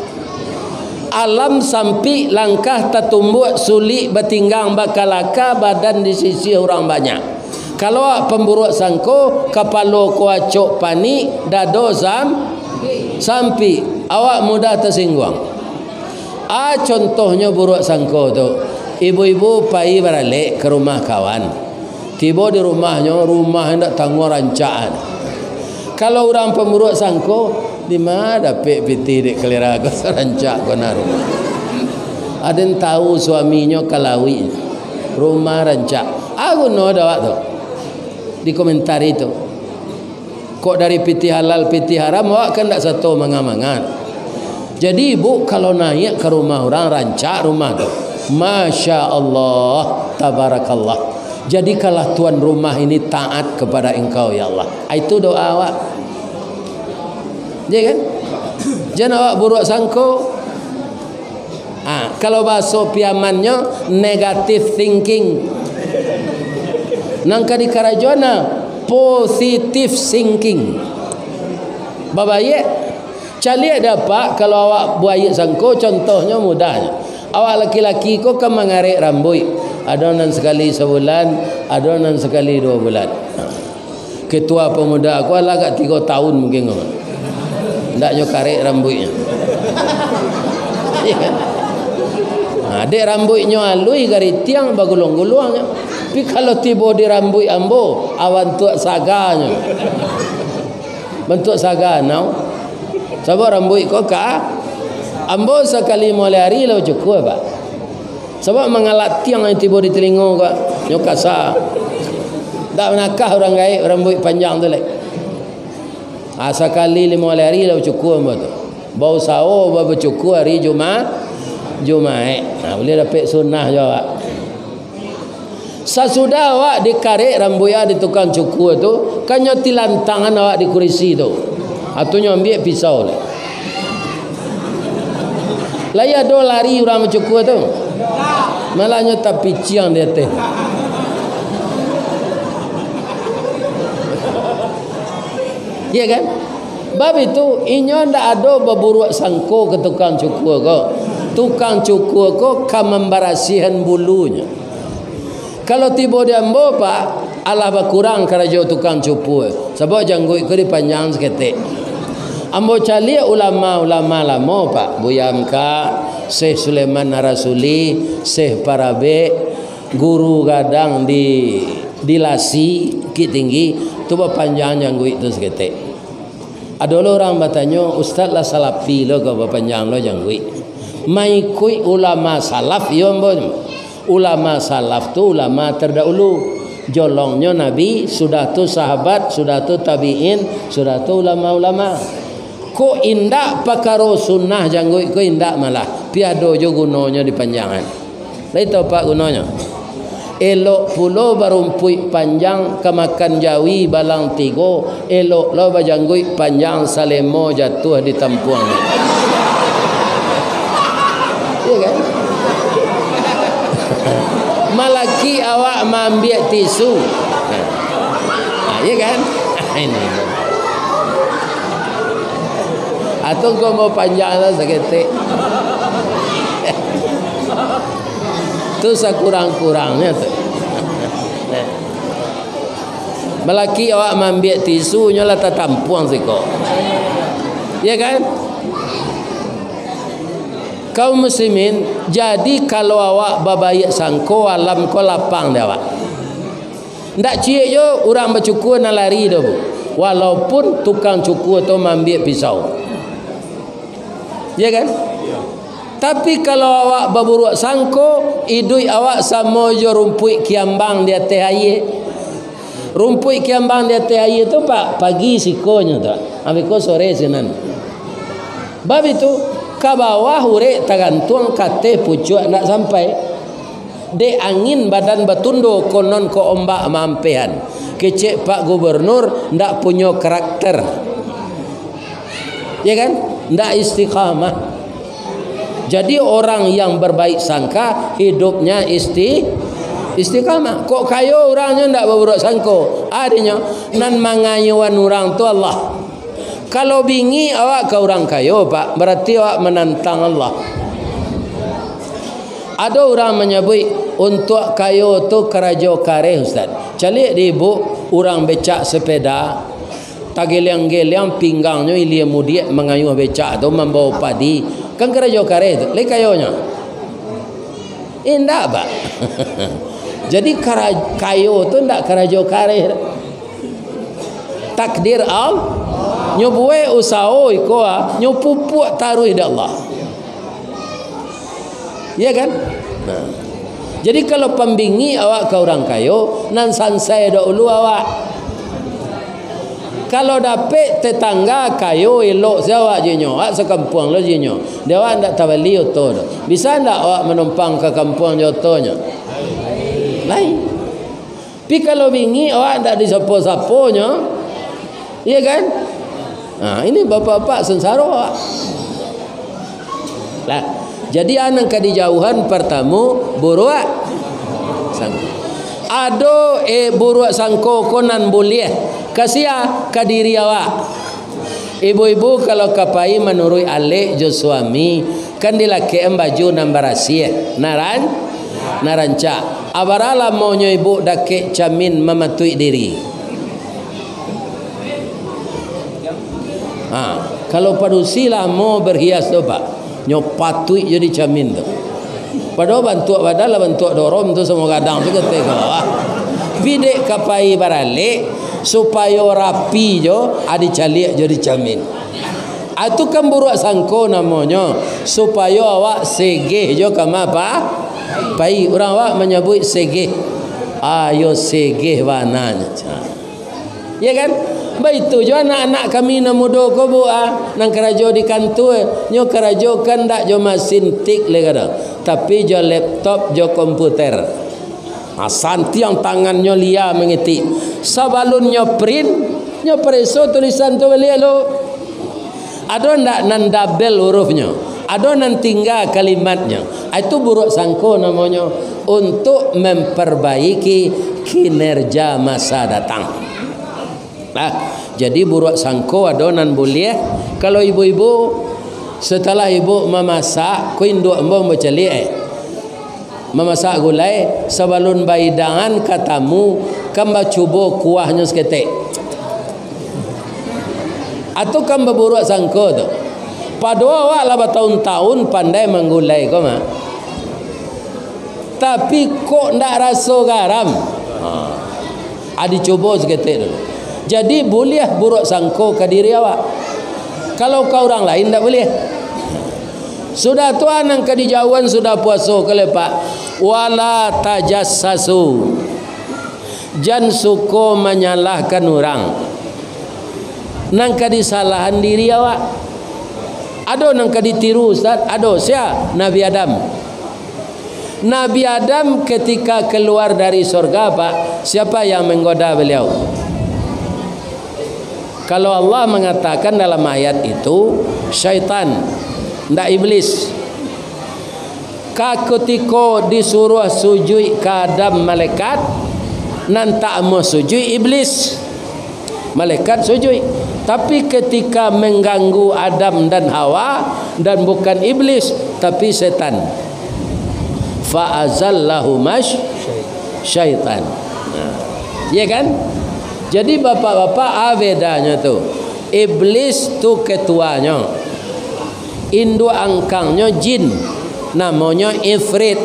Alam sampik, langkah tatumbuak, sulik batinggang, bakalaka, badan disisiah urang banyak. Kalau awak pamburuak sangko, kapalo ko acok panik, dado sam-, sampik, awak mudah tasingguang. A, contohnyo buruak sangko tu, ibu-ibu pai baralek ka rumah kawan. Tibo di rumahnyo, rumah indak tangguang rancak. Kalau urang pamburuak sangko, di ma dapek pitih dek kalera ko, sarancak ko na rumah. Aden tahu suaminyo ka lauik, rumah rancak. A guno dek awak tu? Dikomentari tu. Kok dari pitih halal, pitih haram, awak kan ndak sato manga-manga. Jadi, ibu kalau naiak ka rumah urang, rancak rumah tu. Masya Allah, tabarakallah. Jadikanlah tuan rumah ini taat kepada Engkau, ya Allah. Ah, itu doa awak. Ya kan? Jan awak buruak sangko. Ah, kalau bahaso Piamannyo, negative thinking. Nan ka dikarajoan, nah, positive thinking. Babaiak, caliak dek Apak, kalau awak buaiak sangko, contohnyo mudahnyo. Awak laki-laki ko kan mangarek rambuik. Ado nan sakali sabulan, ado nan sakali duo bulan. Ketua pemuda ko alah agak tigo tahun mungkin ko. Ndak nyo karek rambuiknyo. Iyo kan? Nah, dek rambuiknyo aluih garitiang baguluang-guluang nyo. Tapi kalau tibo di rambuik ambo, a bantuak saganyo. Bantuak saga anau. Sabab rambuik ko ka, ambo sakali mulai ari lah bacukua, Pak. Sabab mangalatiang nan tibo di talingo ko, nyo kasa. Ndak manakah urang gaek rambuik panjang tu lai. Ah, sakali limo ari lah bacukua ambo tu. Bausaho ba-, bacukua ari Juma-, Jumaik. Nah, buliah dapek sunnah jo awak. Sasudah awak dikarek rambuik awak di tukang cukua tu, kan nyo tilantangan awak di kurisi tu. Atau nyo ambiak pisau lai. Lai ado lari urang mancukua tu? Malah nyo tapiciang di ateh. Iya kan? Bab itu, inyo ndak ado baburuak sangko ka tukang cukua ko. Tukang cukua ko ka mambarasiahan bulunyo. Kalau tibo di ambo, Pak, alah bakurang karajo tukang cukua, sabab jangguik ko dipanjang saketek. Ambo caliak ulama-ulama lamo, Pak, Buya Hamka, Syekh Sulaiman Ar-Rasuli, Syekh Parabek, guru gadang di, di Lasi, Bukittinggi, tu bapanjang jangguik tu saketek. Ado lo urang batanyo, "Ustaz lah salafi lo ko, bapanjang lo jangguik?" Maikuik ulama salaf, iyo ambo. Ulama salaf tu ulama tardahulu. Jolongnyo Nabi, sudah tu sahabat, sudah tu tabiin, sudah tu ulama-ulama. Kok indak pakaro sunnah jangguik ko indak malah. Pi ado jo gunonyo dipanjangan. Lai tau, Pak, gunonyo? Elok pulo barumpuik panjang ka makan jawi balang tigo, elok lo bajangguik panjang salemo jatuah di tampuang. Iya kan? Malaki awak maambiak tisu. Nah, iya kan? Ini. Atau kau mau panjang lah saketek. Tu sakurang-kurangnyo tu. Malaki awak maambiak tisu, nyo lah tatampuang siko. Ya kan? Kaum muslimin, jadi kalau awak babaiak sangko, alam ko lapang di awak. Ndak ciek jo urang bacukua nan lari doh, Bu. Walaupun tukang cukua tu maambiak pisau. Ya kan? Tapi kalau awak baburuak sangko, iduik awak samo jo rumpuik kiambang di ateh aia. Rumpuik kiambang di ateh aia tu, Pak, pagi sikonyo tu, abih ko sore sinan. Bab itu, ka bawah urek tagantuang, ka ateh pucuak ndak sampai. Dek angin badan batundo, konon ko ombak maampehan. Kecek Pak Gubernur ndak punyo karakter. Ya kan? Ndak istiqamah. Jadi, orang yang berbaik sangka, hidupnya isti-, istiqamah. Kok kayo urangnyo ndak baburuak sangko? Adinyo, nan mangayoan urang tu Allah. Kalau bingik awak ka urang kayo, Pak, berarti awak menantang Allah. Ado urang manyabuik, untuak kayo tu karajo kareh, Ustaz. Caliak di ibuk, urang becak sepeda, tageliang-geliang pinggangnyo ilia mudiak mangayuah becak tu mambawa padi. Kan karajo kareh tu, lai kayonyo? Indak, Pak. Jadi, kara-, kayo tu ndak karajo kareh. Takdir Allah. Nyo buek usaho iko, ah, nyo pupuak taruih dek Allah. Iya kan? Nah. Jadi, kalau pambingik awak ka urang kayo, nan sansai dahulu awak. Kalau dapek tetangga kayo, elok se awak jo inyo, awak sakampuang lo jo inyo. Dek awak ndak tabali oto tu. Bisa ndak awak manumpang ka kampuang jo otonyo? Lain. Tapi kalau bingik awak ndak disapo-saponyo, iya kan? Nah, ini bapak-bapak sansaro awak. Lah, jadi a nan ka dijauhan partamo, buruak sangko. Ado, eh, buruak sangko ko nan buliah. Ka sia? Ka diri awak. Ibu-ibu kalau ka pai manuruik alek jo suami, kan dilakekan baju nan barasiah, naran-, nan rancak. A bara lamonyo ibu dakek camin mamatuik diri? Ha, kalau padusi lamo berhias tu, Pak, nyo patuik jo di camin tu. Padahal bantuak badan lah bantuak dorom tu, samo gadang tu kata ko. Ah. Pidek ka pai baralek, supayo rapi jo, ah, dicaliak jo di camin. Ah, tu kan buruak sangko namonyo, supayo awak segeh jo kama pa-, pai. Urang awak manyabuik segeh. Ayo segeh bananyo. Ya kan? Baitu jo anak-anak kami nan mudo ko, Bu, ah, nan karajo di kantua, nyo karajo kan ndak jo masin tik lai kado, tapi jo laptop jo komputer. Ah, santiang tangannyo lia mangetik. Sabalunnyo print, nyo pareso tulisan tu baliak lo. Ado ndak nan dabel hurufnyo? Ado nan tingga kalimatnyo? Ah, itu buruak sangko namonyo, untuk memperbaiki kinerja masa datang. Nah, jadi buruak sangko ado nan buliah. Kalau ibu-ibu, setelah ibu mamasak, ko induak ambo bacaliak, eh. Mamasak gulai, sabalun bahidangan ka tamu, kan bacubo kuahnyo saketek. Atau kan baburuak sangko tu. Padahal awak lah batahun-tahun pandai manggulai ko mah. Tapi kok ndak raso garam? Ha. Ah, dicubo saketek dulu. Jadi, buliah buruak sangko ka diri awak. Kalau ka urang lain, ndak buliah. Sudah tu, a nan ka dijauhan sudah puaso ko lai, Pak. Wala tajassasu. Jan suko manyalahkan urang. Nan ka disalahan diri awak. Ado nan ka ditiru, Ustaz? Ado. Sia? Nabi Adam. Nabi Adam ketika keluar dari sorga, Pak, siapa yang menggoda beliau? Kalau Allah mengatakan dalam ayat itu, syaitan, ndak iblis. Ka kutiko disuruah sujuik ka Adam malaikat, nan tak amuah sujuik iblis. Malaikat sujuik. Tapi ketika mengganggu Adam dan Hawa, dan bukan iblis, tapi setan. Fa azallahuma syaitan. Nah, iya kan? Jadi, bapak-bapak, a bedanyo tu. Iblis tu ketuanyo. Induak angkangnyo jin, namonyo Ifrit.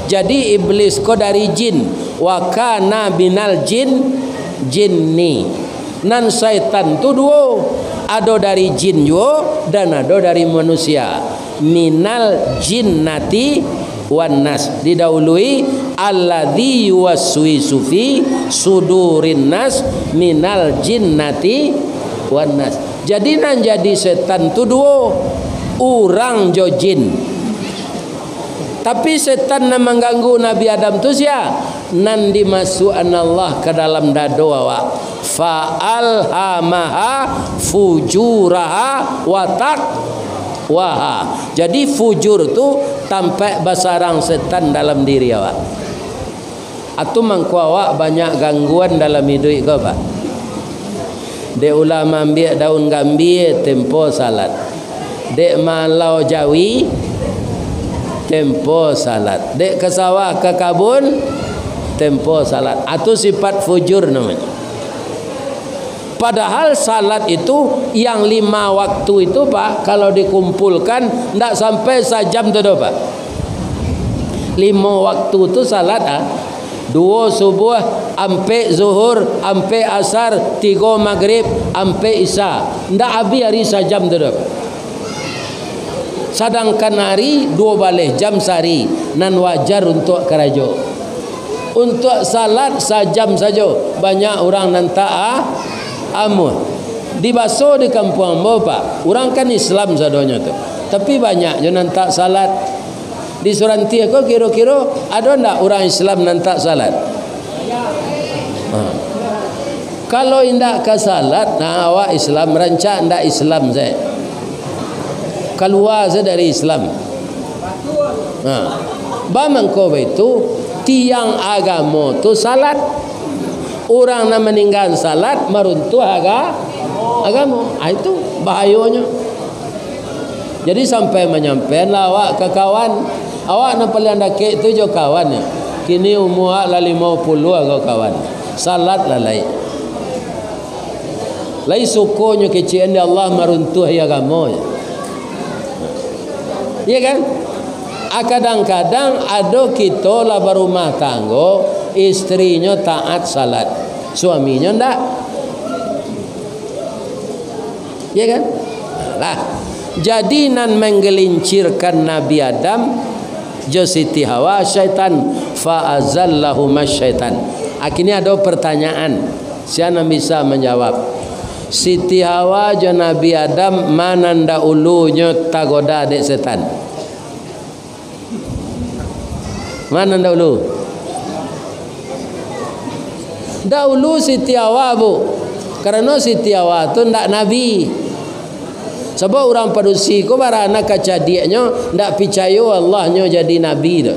Jadi, iblis ko dari jin, wa kana minal jin, jinni. Nan syaitan tu duo, ado dari jin juo, dan ado dari manusia. Minal jinnati wan nas. Didahului, alladzi yuwaswisu fi sudurin nas minal jinnati wan nas. Jadi, nan jadi setan tu duo, urang jo jin. Tapi setan nan mangganggu Nabi Adam tu sia? Nan dimasuakan Allah ka dalam dado awak. Fa alhamaha fujuraha wa taqwaha. Jadi, fujur tu tampaik basarang setan dalam diri awak. Atu mangko awak banyak gangguan dalam iduik ko, Pak. Dek ulah maambiak daun gambia tempo salat. Dek maalau jawi, tempo salat. Dek ka sawah, ka kabun, tempo salat. Atu sifat fujur namonyo. Padahal salat itu, yang lima waktu itu, Pak, kalau dikumpulkan, ndak sampai sajam tu doh, Pak. Limo waktu tu salat, ah. Duo subuh, ampek zuhur, ampek asar, tigo magrib, ampek isya. Ndak abih ari sajam tu doh. Sadangkan ari duo baleh jam sahari, nan wajar untuak karajo. Untuak salat sajam sajo, banyak urang nan tak a-, amuah. Dibaso di kampuang ambo, Pak, urang kan Islam sadonyo tu, tapi banyak jo nan tak salat. Di Surantih ko kiro-kiro ado ndak urang Islam nan tak salat? Ha. Kalau indak ka salat, nah, awak Islam rancak ndak Islam sae. Kalua sae dari Islam. Ha. Bamangko baitu, tiang agamo tu salat. Urang nan maninggaan salat maruntuah aga-, agamo. Ah, itu bahayonyo. Jadi, sampai manyampaianlah awak ka kawan. Awak nan paliang dakek tu jo kawan, yo. Kini umua awak lah limo puluah ko kawan. Salat lah lai. Lai sukonyo kecek dek Allah maruntuahi agamo, yo. Iya kan? Ah, kadang-kadang ado kito lah barumah tanggo, istrinyo taat salat, suaminyo ndak. Ya kan? Lah. Jadi, nan manggelincirkan Nabi Adam jo Siti Hawa syaitan, fa azallahuma syaitan. Kini ado pertanyaan, sia nan bisa manjawab? Siti Hawa jo Nabi Adam, ma nan daulunyo tagoda dek setan? Ma nan daulu? Daulu Siti Hawa, Bu. Karano Siti Hawa tu ndak nabi. Sabab urang padusi ko baranak kacadiaknyo, ndak picayo Allah nyo jadi nabi tu.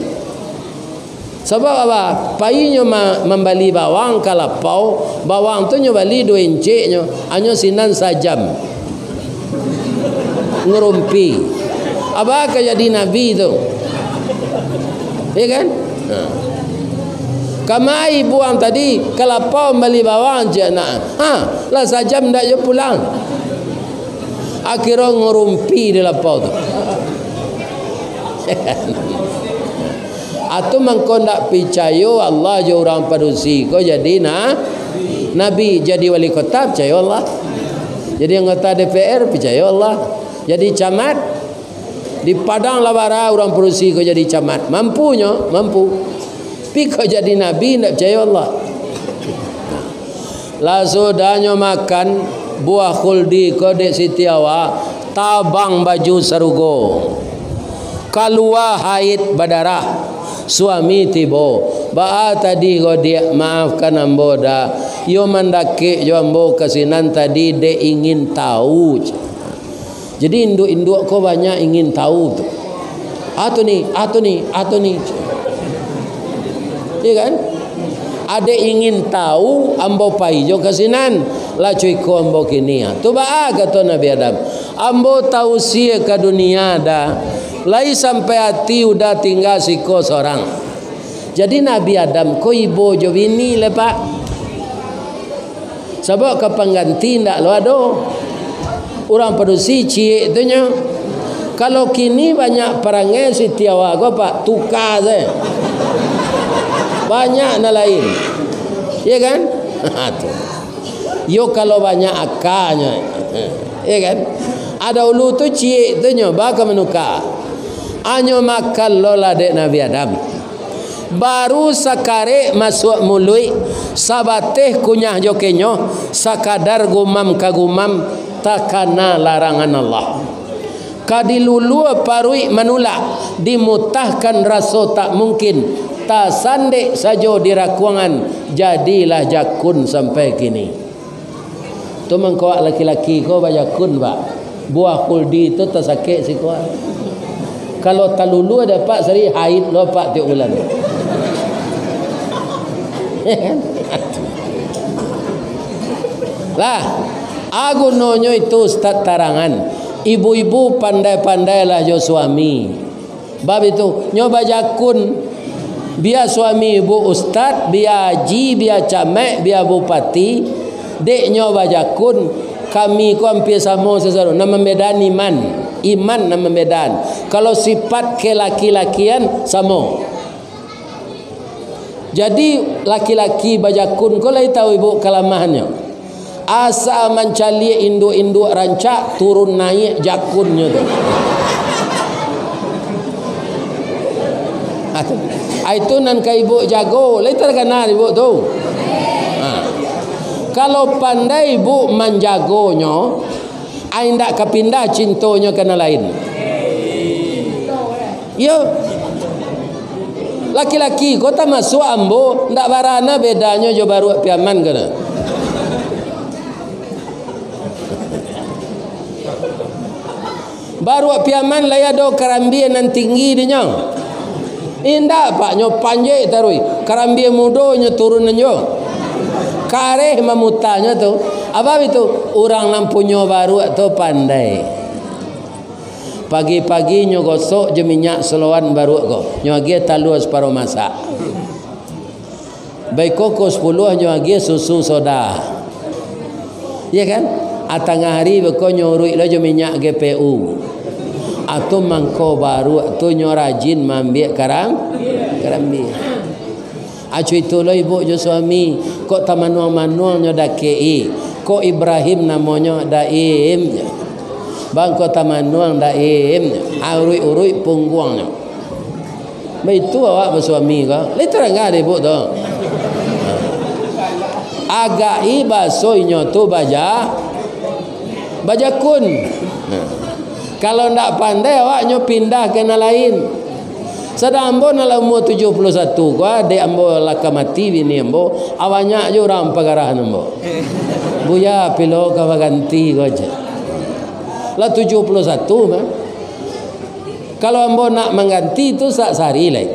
Sabab apa? Painyo ma-, mambali bawang ka lapau, bawang tu nyo bali duo inceknyo, hanyo sinan sajam. Ngarumpi. Abah ka jadi nabi tu. Ya kan? Ha. Kamari buang tadi, ka lapau mambali bawang, cek nak. Ha, lah sajam ndak jo pulang. Akhirnyo ngarumpi di lapau tu. Atu mangko ndak picayo Allah jo urang padusi ko jadi na-, nabi, jadi wali kota, picayo Allah. Jadi anggota D P R, picayo Allah. Jadi camat, di Padang lah bara urang padusi ko jadi camat. Mampunyo, mampu. Tapi ko jadi nabi, ndak picayo Allah. Lah sudahnyo makan buah khuldi ko dek Siti Hawa, tabang baju sarugo. Kalua haid badarah. Suami tibo. Baa tadi ko, Diak, maafkan ambo, Da. Iyo mandakek jo ambo ka sinan tadi dek ingin tahu. Jadi, induak-induak ko banyak ingin tahu tu. Atu ni, atu ni, atu ni. Iya kan? Adek ingin tahu, ambo pai jo ka sinan. Lah cuiko ambo kini. Tu baa kato Nabi Adam. Ambo tausia ka dunia, Da. Lai sampai ati udah tingga siko sorang. Jadi, Nabi Adam ko ibo jo bini le, Pak. Sabab ka pangganti ndak lo ado. Urang padusi ciek tu nyo. Kalau kini banyak parangai Siti Hawa ko, Pak, tuka sae. Banyak nan lain. Iya kan? Tu. Yo kalau banyak akanyo. Iya kan? Ado ulu tu ciek tu nyo, baa ka manuka. Hanyo makan lo lah dek Nabi Adam. Baru sakarek masuak muluik, sabateh kunyah jo kenyoh, sakadar gumam ka gumam, takana larangan Allah. Ka dilulua paruik manulak, dimutahkan raso tak mungkin, tasandek sajo di rakuangan, jadilah jakun sampai kini. Tu mangko awak laki-laki ko bajakun, Pak. Buah kuldi tu tasakek siko. Kalau talulua dek Apak sari, haid lo Apak tiok bulan. Lah, a gunonyo itu Ustaz tarangan. Ibu-ibu pandai-pandailah jo suami. Bab itu, nyo bajakun, bia suami ibuk ustad, bia haji, bia camek, bia bupati, dek nyo bajakun, kami ko ampia samo sasaro, nan mambedaan iman, iman nan mambedaan. Kalau sipat kelaki-lakian, samo. Jadi, laki-laki bajakun ko lai tahu ibuk kalamahannyo. Asa mancaliak induak-induak rancak, turun naiak jakunnyo tu. Ah, tu. Ah, itu nan ka ibuk jago, lai takana ibuk tu. Ha. Kalau pandai ibuk manjagonyo, ai indak ka pindah cintonyo ka nan lain. Iyo. Laki-laki ko tamasuak ambo, ndak barana bedanyo jo baruak Piaman ko nah. Baruak Piaman lai ado karambia nan tinggi dinyo. Indak, Pak, nyo panjek taruih. Karambia mudo nyo turun nan jo. Kareh mamutanyo tu. Apa itu? Urang nan punyo baruak tu pandai. Pagi-pagi nyo gosok jo minyak seloan baruak ko. Nyo agiah talua saparo masak. Baiko ko sapuluah nyo agiah susu soda. Iyo kan? A tangah ari beko nyo uruik lo jo minyak G P U. Atau mangko baruak tu nyo rajin maambiak karang-, karambia. Acu itu lo ibuk jo suami, kok tamanuang-manuang nyo dakek i. Kok Ibrahim namonyo Daim. Bang kok tamanuang Daim. Uruik-uruik pungguangnyo. Baitu awak basuami ko. Lai tarangah dek ibuk tu. Agak i baso inyo tu baja-, bajakun. Nah. Kalau ndak pandai awak nyo pindah ka nan lain. Sadang ambo nan lah umua tujuah puluah satu ko, adek ambo lah ka mati bini ambo, a banyak jo urang pagarahan ambo. Buya pilo ka baganti ko je. Lah tujuah puluah satu mah. Kalau ambo nak mangganti tu sa-, sahari lai.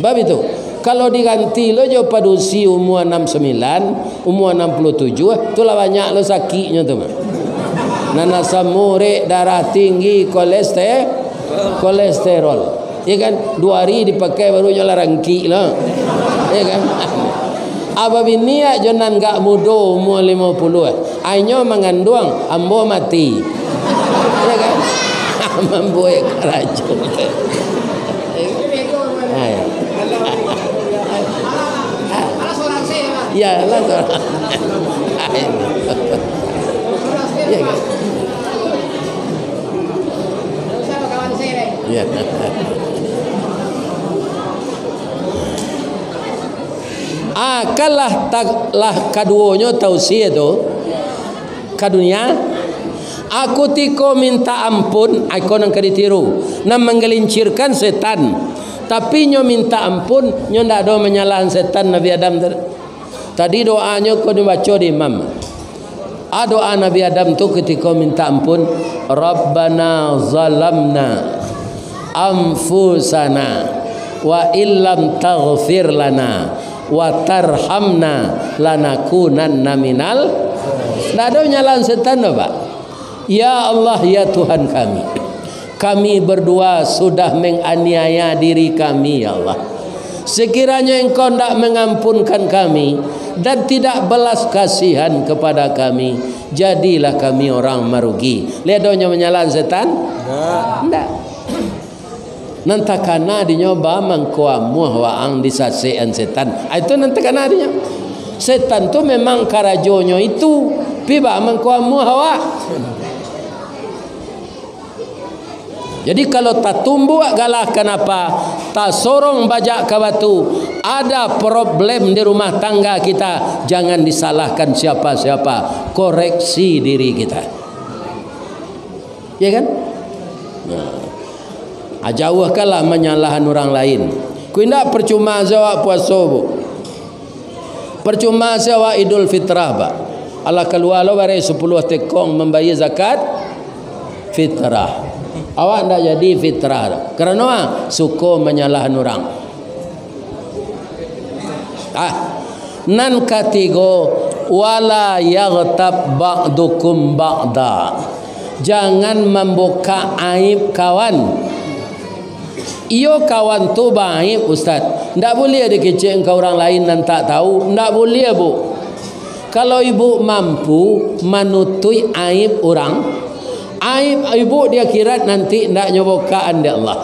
Bab itu, kalau diganti lo jo padusi umua anam sambilan, umua anam puluah tujuah, tu lah banyak lo sakiknyo tu mah. Nan asam urek, darah tinggi, koleste-, kolesterol. Iyo kan? Duo ari dipakai baru nyo lah rangkik lo. Iyo kan? Abah bini jo nan gak mudo umua limo puluah. Ai nyo manganduang, ambo mati. Iyo kan? Mambuek karajo. Ai. Yo, lah tu. Ai. Iyo kan? Yo. Ah, kan lah ta-, lah kaduonyo tausia tu ka dunia, a kutiko mintak ampun, a iko nan ka ditiru, nan manggalincirkan setan. Tapi nyo mintak ampun, nyo ndak ado manyalahan setan Nabi Adam tadi. Tadi doanyo ko dibaco di imam. A doa Nabi Adam tu kutiko mintak ampun, "Rabbana zalamna anfusana wa illam taghfir lana wa tarhamna lanakunanna minal." Ndak ado nyalahan setan doh, Pak. Ya Allah, ya Tuhan kami, kami berdua sudah menganiaya diri kami, ya Allah. Sekiranya Engkau ndak mengampunkan kami dan tidak belas kasihan kepada kami, jadilah kami orang marugi. Lai ado nyo manyalahan setan? Ndak. Ndak. Nan takana dinyo ba mangko amuah waang disasekan setan. Ah, itu nan takana dinyo. Setan tu memang karajonyo itu, pi ba mangko amuah awak. Jadi, kalau tatumbuak galah kanapa, tasorong bajak ka batu, ada problem di rumah tangga kita, jangan disalahkan siapa-siapa, koreksi diri kita. Ya kan? Nah. Ah, jauahkanlah manyalahan urang lain. Ku indak percuma se awak puaso, Bu. Percuma se awak Idul Fitrah, Pak. Alah kalua lo bareh sapuluah tekong mambayia zakat fitrah. Awak ndak jadi fitrah doh. Karano ah, suko manyalahan urang. Ah, nan katigo, wala yaghtab ba'dukum ba'da. Jangan mambuka aib kawan. Iyo, kawan tu baaib, Ustaz. Ndak buliah dikecek ka urang lain nan tak tahu. Ndak buliah, Bu. Kalau ibu mampu manutuik aib urang, aib ibu di akhirat nanti ndak nyo bokaan dek Allah.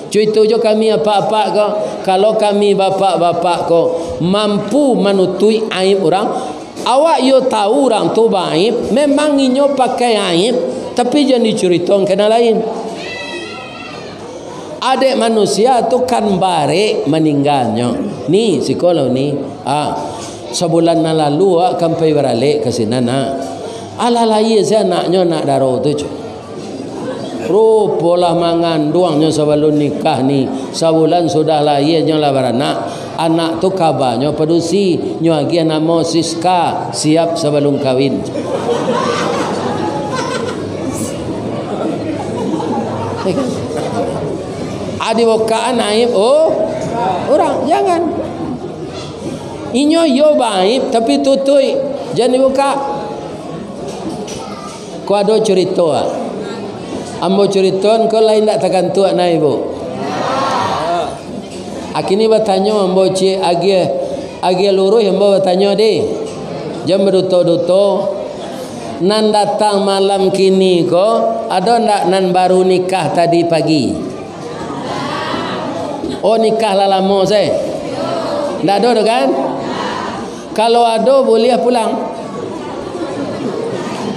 Cuito jo kami apak-apak ko, kalau kami bapak-bapak ko mampu manutuik aib urang, awak yo tahu urang tu baaib, memang inyo pakai aib, tapi jan dicuritoan ka nan lain. Adek manusia tu kan barek maningganyo. Ni, siko lo ni. Ah, sabulan nan lalu awak kan pai baralek ka sinan, ah. Alah, lahia se anaknyo, anak daro tu, cu. Rupo lah manganduangnyo sabalun nikah ni. Sabulan sudah lahia nyo lah baranak. Anak tu kabanyo padusi. Nyo agiah namo Siska, siap sabalun kawin. Adi bokaan aib, oh, urang, jangan. Inyo yo baaib, tapi tutuik, jan dibukak. Ko ado curito, ah. Ambo curitoan ko lai ndak takantuak nah, Ibu. Akini batanyo ambo ciek agiah, agiah luruih ambo batanyo deh. Jan baduto-duto. Nan datang malam kini ko, ado ndak nan baru nikah tadi pagi? Oh, nikah lah lamo se. Ndak ado doh kan? Kalau ado, buliah pulang.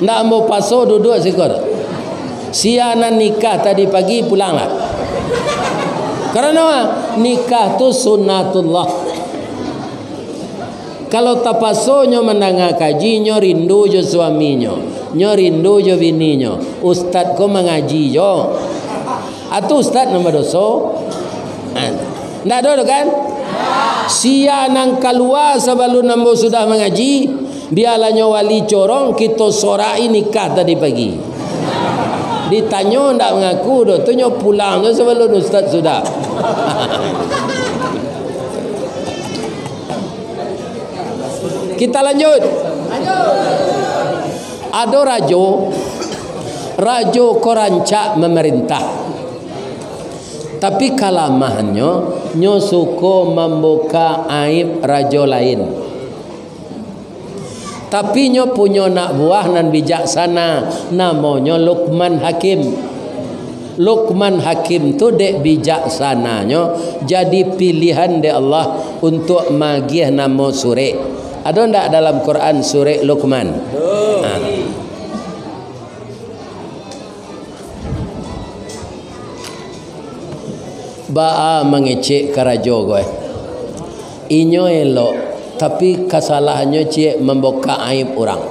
Ndak ambo paso duduak siko. Sia nan nikah tadi pagi, pulanglah. Karano nikah tu sunatullah. Kalau tapaso nyo mandanga kaji, nyo rindu jo suaminyo, nyo rindu jo bininyo, ustad ko mangaji jo. Atu ustad nan badoso. Ha, ndak ado tu kan? Sia nan kalua sabalun ambo sudah mangaji, bialah nyo wali corong, kito sorai nikah tadi pagi. Ditanyo ndak mangaku doh, tu nyo pulang tu sabalun ustad sudah. Kita lanjut. Ado rajo, rajo ko rancak mamarintah. Tapi kalamahannyo, nyo suko mambuka aib rajo lain. Tapi nyo punyo anak buah nan bijaksana, namonyo Lukman Hakim. Lukman Hakim tu dek bijaksananyo jadi pilihan dek Allah untuak magiah namo surek. Ado ndak dalam Quran surek Lukman? Ha. Baa mangecek ka rajo ko, eh? Inyo elok, tapi kasalahannyo ciek mambukak aib urang.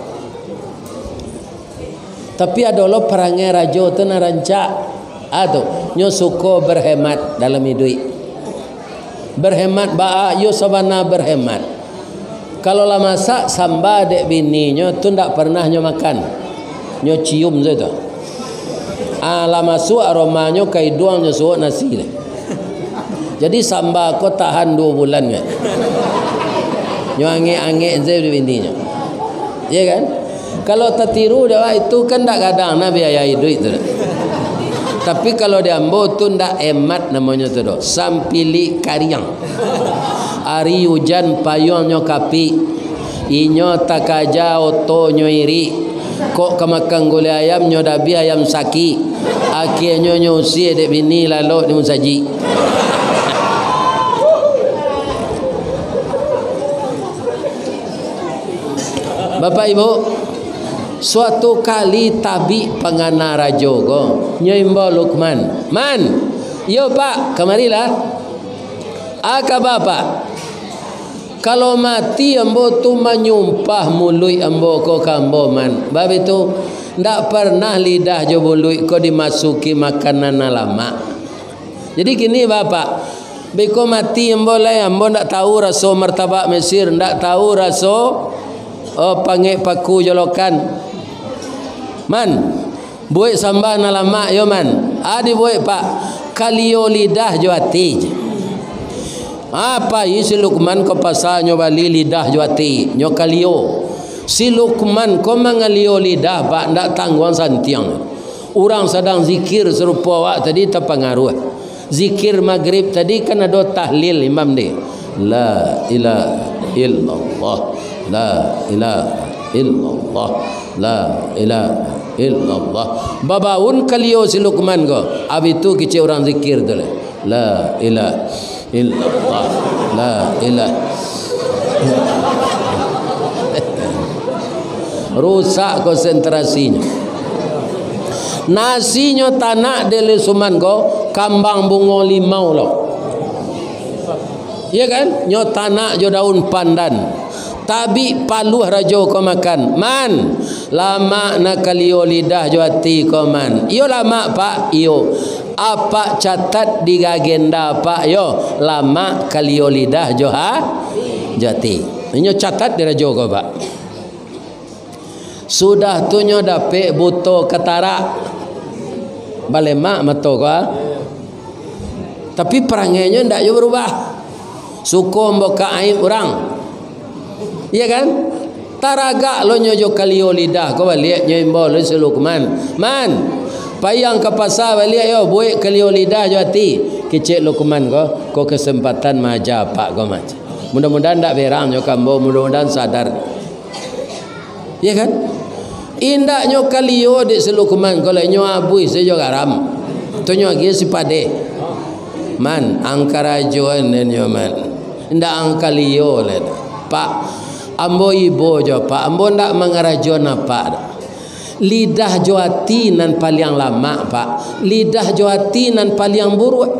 Tapi ado lo parangai rajo tu nan rancak. Ah, tu, nyo suko berhemat dalam iduik. Berhemat baa, iyo sabana berhemat. Kalau lah masak samba dek bininyo tu ndak pernah nyo makan. Nyo cium sajo tu. Ah, lah masuak aromanyo ka iduang, nyo suok nasi tu. Jadi samba ko tahan duo bulan kan. Nyo angek-angek sajo dek bininyo. Iya kan? Kalau tatiru dek awak itu kan ndak gadang nah biaya iduik tu. Tapi kalau di ambo tu ndak hemat namonyo tu doh. Sampilik kariang. Ari ujan payuangnyo kapik. Inyo takaja otonyo irik. Kok ka makan gulai ayam, nyo dabiah ayam sakik. Akhianyo nyo usie dek bini lalok di musajik. Bapak Ibu, suatu kali tabik pangana rajo ko, nyo imbau Lukman, "Man, iyo Pak, kamarilah." "Aka Bapak, kalau mati ambo tu manyumpah muluik ambo ko ka ambo, Man. Bab itu, ndak pernah lidah jo muluik ko dimasuki makanan nan lamak." Jadi kini, Bapak, beko mati ambo lai, ambo ndak tahu raso martabak Mesir, ndak tahu raso, oh, pangek paku jolokan. Man, buek samba nan lamak yo, Man. Ah, dibuek, Pak. Kalio lidah jo ati. Ah, pai si Lukman ka pasa, nyo bali lidah jo ati, nyo kalio. Si Lukman ko mangalio lidah, Pak, ndak tangguang santiang. Urang sadang zikir sarupo awak tadi tapangaruah. Zikir magrib tadi kan ado tahlil imam di. La ilaha illallah, la ilaha illallah, la ilaha illallah. Babaun kalio si Lukman ko, abih tu kicek urang zikir tu lah. La ilaha illallah, la ilaha. Rusak konsentrasinyo. Nasinyo tanak dek Lukman ko, kambang bungo limau lo. Iya kan? Nyo tanak jo daun pandan. Tabik paluah rajo ko makan. Man, lamak nak kalio lidah jo ati ko, man. Iyo lamak, Pak, iyo. Apak catat di agenda Apak yo, lamak kalio lidah jo ha-, jo ati. Inyo catat di rajo ko, Pak. Sudah tu nyo dapek buto katarak. Balemak mato ko, ah. Tapi parangainyo ndak jo barubah. Suko mambukak aib urang. Iya kan? Taragak lo nyo jo kalio lidah ko baliak nyo imbau lo si Lukman. Man, paiang ka pasa baliak yo, buek kalio lidah jo ati. Kecek Lukman ko, ko kesempatan maaja apak ko, man. Mudah-mudahan ndak berang nyo ka ambo, mudah-mudahan sadar. Iya kan? Indaknyo kalio dek si Lukman, kalau inyo abuih sajo garam. Tu nyo agiah si padeh. Man, ang karajoan den nyo, man. Indak ang kalio lai. Pak, ambo ibo jo, Pak. Ambo ndak mangarajoan apak. Lidah jo ati nan paliang lamak, Pak. Lidah jo ati nan paliang buruak.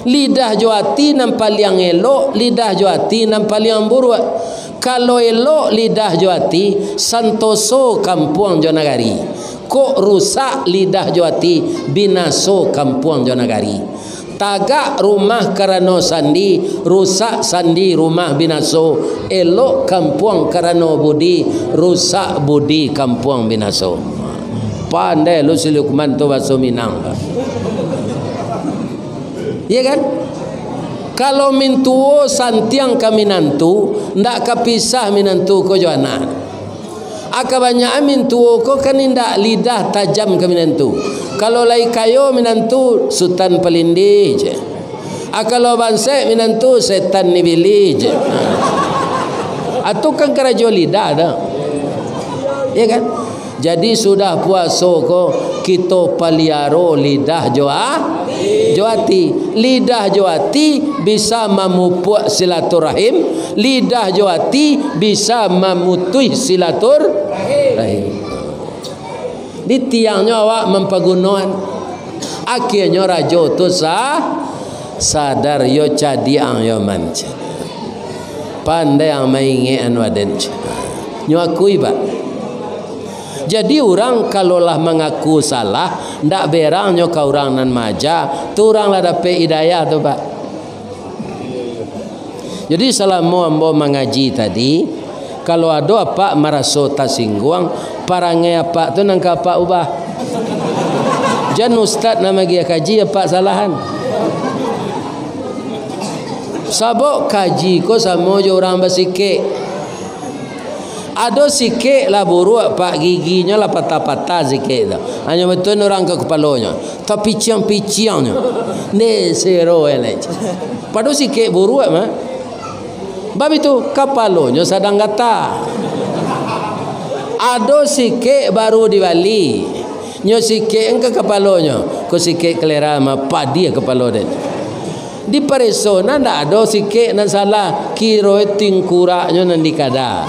Lidah jo ati nan paliang elok, lidah jo ati nan paliang buruak. Kalau elok lidah jo ati, santoso kampuang jo nagari. Kok rusak lidah jo ati, binaso kampuang jo nagari. Tagak rumah karano sandi, rusak sandi rumah binaso. Elok kampuang karano budi, rusak budi kampuang binaso. Pandai lo si Lukman tu bahaso Minang. Iya kan? Kalau mintuo santiang ka minantu, ndak ka pisah minantu ko jo anak. A, kabanyakan mintuo ko kan indak lidah tajam ka minantu. Kalau lai kayo minantu, Sutan Palindih je. A, kalau bansaik minantu, setan ni bili je. A, tu kan karajo lidah tu. Iya kan? Jadi, sudah puaso ko, kito paliaro lidah jo a-, jo ati. Lidah jo ati bisa mamupuak silaturahim, lidah jo ati bisa mamutuih silaturahim. Di tiangnyo awak mampagunoan, akhianyo rajo tu sa-, sadar, yo cadiak ang yo, man. Pandai ang maingek anu aden. Nyo akui, Pak. Jadi, urang kalau lah mangaku salah, ndak berang nyo ka urang nan maaja, tu urang lah dapek hidayah tu, Pak. Jadi, salamo ambo mangaji tadi, kalau ado apak maraso tasingguang, parangai apak tu nan ka apak ubah. Jan ustad nan magiah kaji apak salahan. Sabab kaji ko samo jo urang basikek. Ado sikek lah buruak, Pak, giginyo lah patah-patah sikek tu. Hanyo batua urang ka kapalonyo. Tapiciang-piciangnyo. Nde sero eleh. Pado sikek buruak mah. Bab itu, kapalonyo sadang gata. Ado sikek baru dibali. Nyo sikek ka kapalonyo. Ko sikek kalera mah, padiah kapalo den. Dipareso, nah, ndak ado sikek nan salah, kiro tingkuraknyo nan dikada.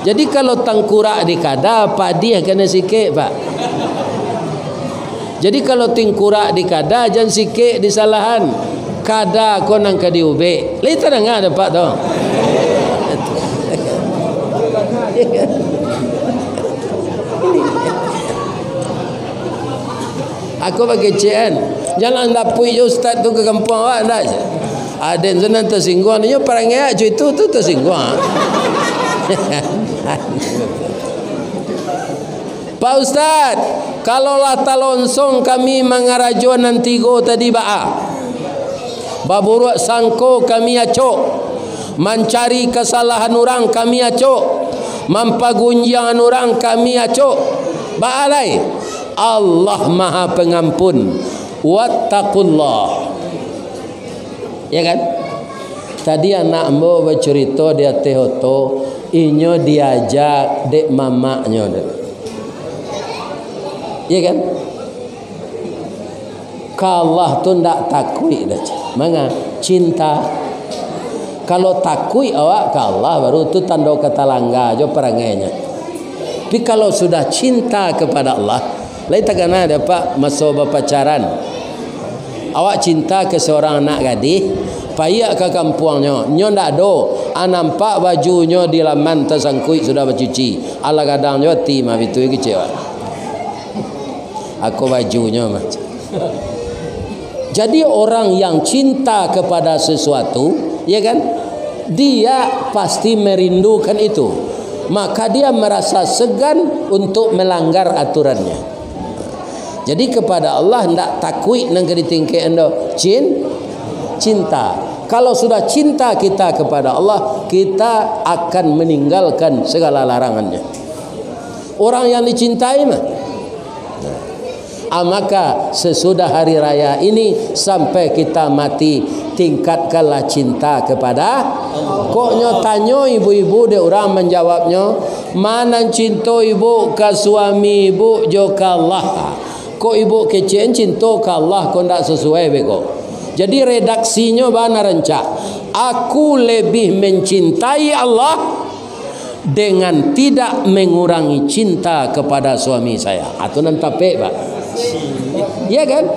Jadi, kalau tangkurak dikada, padiah kanai sikek, Pak. Jadi, kalau tingkurak dikada, jan sikek disalahan. Kada ko nan ka diubek. Lai tadanga dek Apak tu? Aku bakecekan. Jan lah dapuik jo ustad tu ka kampuang awak, ndak? Aden tu nan tasingguang, inyo parangai awak jo itu tu tasingguang. Pak Ustad, kalau lah talonsong kami mangarajo nan tigo tadi baa? Baburuak sangko kami acok, mancari kasalahan urang kami acok, mampagunjiangan urang kami acok. Baa lai? Allah Maha Pangampun. Wattaqullah. Ya kan? Tadi anak ambo bacurito di ateh oto, inyo diaja dek mamaknyo tu. Ya kan? Ka Allah tu ndak takuik doh, cik. Manga? Cinta. Kalau takuik awak ka Allah, baru tu tando katalangga jo parangainyo. Tapi kalau sudah cinta kepada Allah, lai takana dek apak maso bapacaran. Awak cinta ka seorang anak gadih, paiak ka kampuangnyo, nyo ndak ado, a nampak bajunyo di laman tasangkuik sudah bacuci, alah gadang jo ati mah, bitu kecek awak. Ako bajunyo mah. Jadi orang yang cinta kepada sesuatu, ya kan, dia pasti merindukan itu. Maka dia merasa segan untuk melanggar aturannya. Jadi kepada Allah ndak takuik nan ka ditingkek ando, cin, cinta. Kalau sudah cinta kita kepada Allah, kita akan meninggalkan segala larangannya. Orang yang dicintai mah. Ah, maka sesudah hari raya ini sampai kita mati, tingkatkanlah cinta kepada. Kok nyo tanyo ibu-ibu dek urang manjawabnyo, ma nan cinto ibu ka suami ibu jo ka Allah. Kok ibu kecek cinto ka Allah, kok ndak sesuai beko. Jadi redaksinyo bana rancak. Aku lebih mencintai Allah dengan tidak mengurangi cinta kepada suami saya. Ah, tu nan tapek, Pak. Ya kan?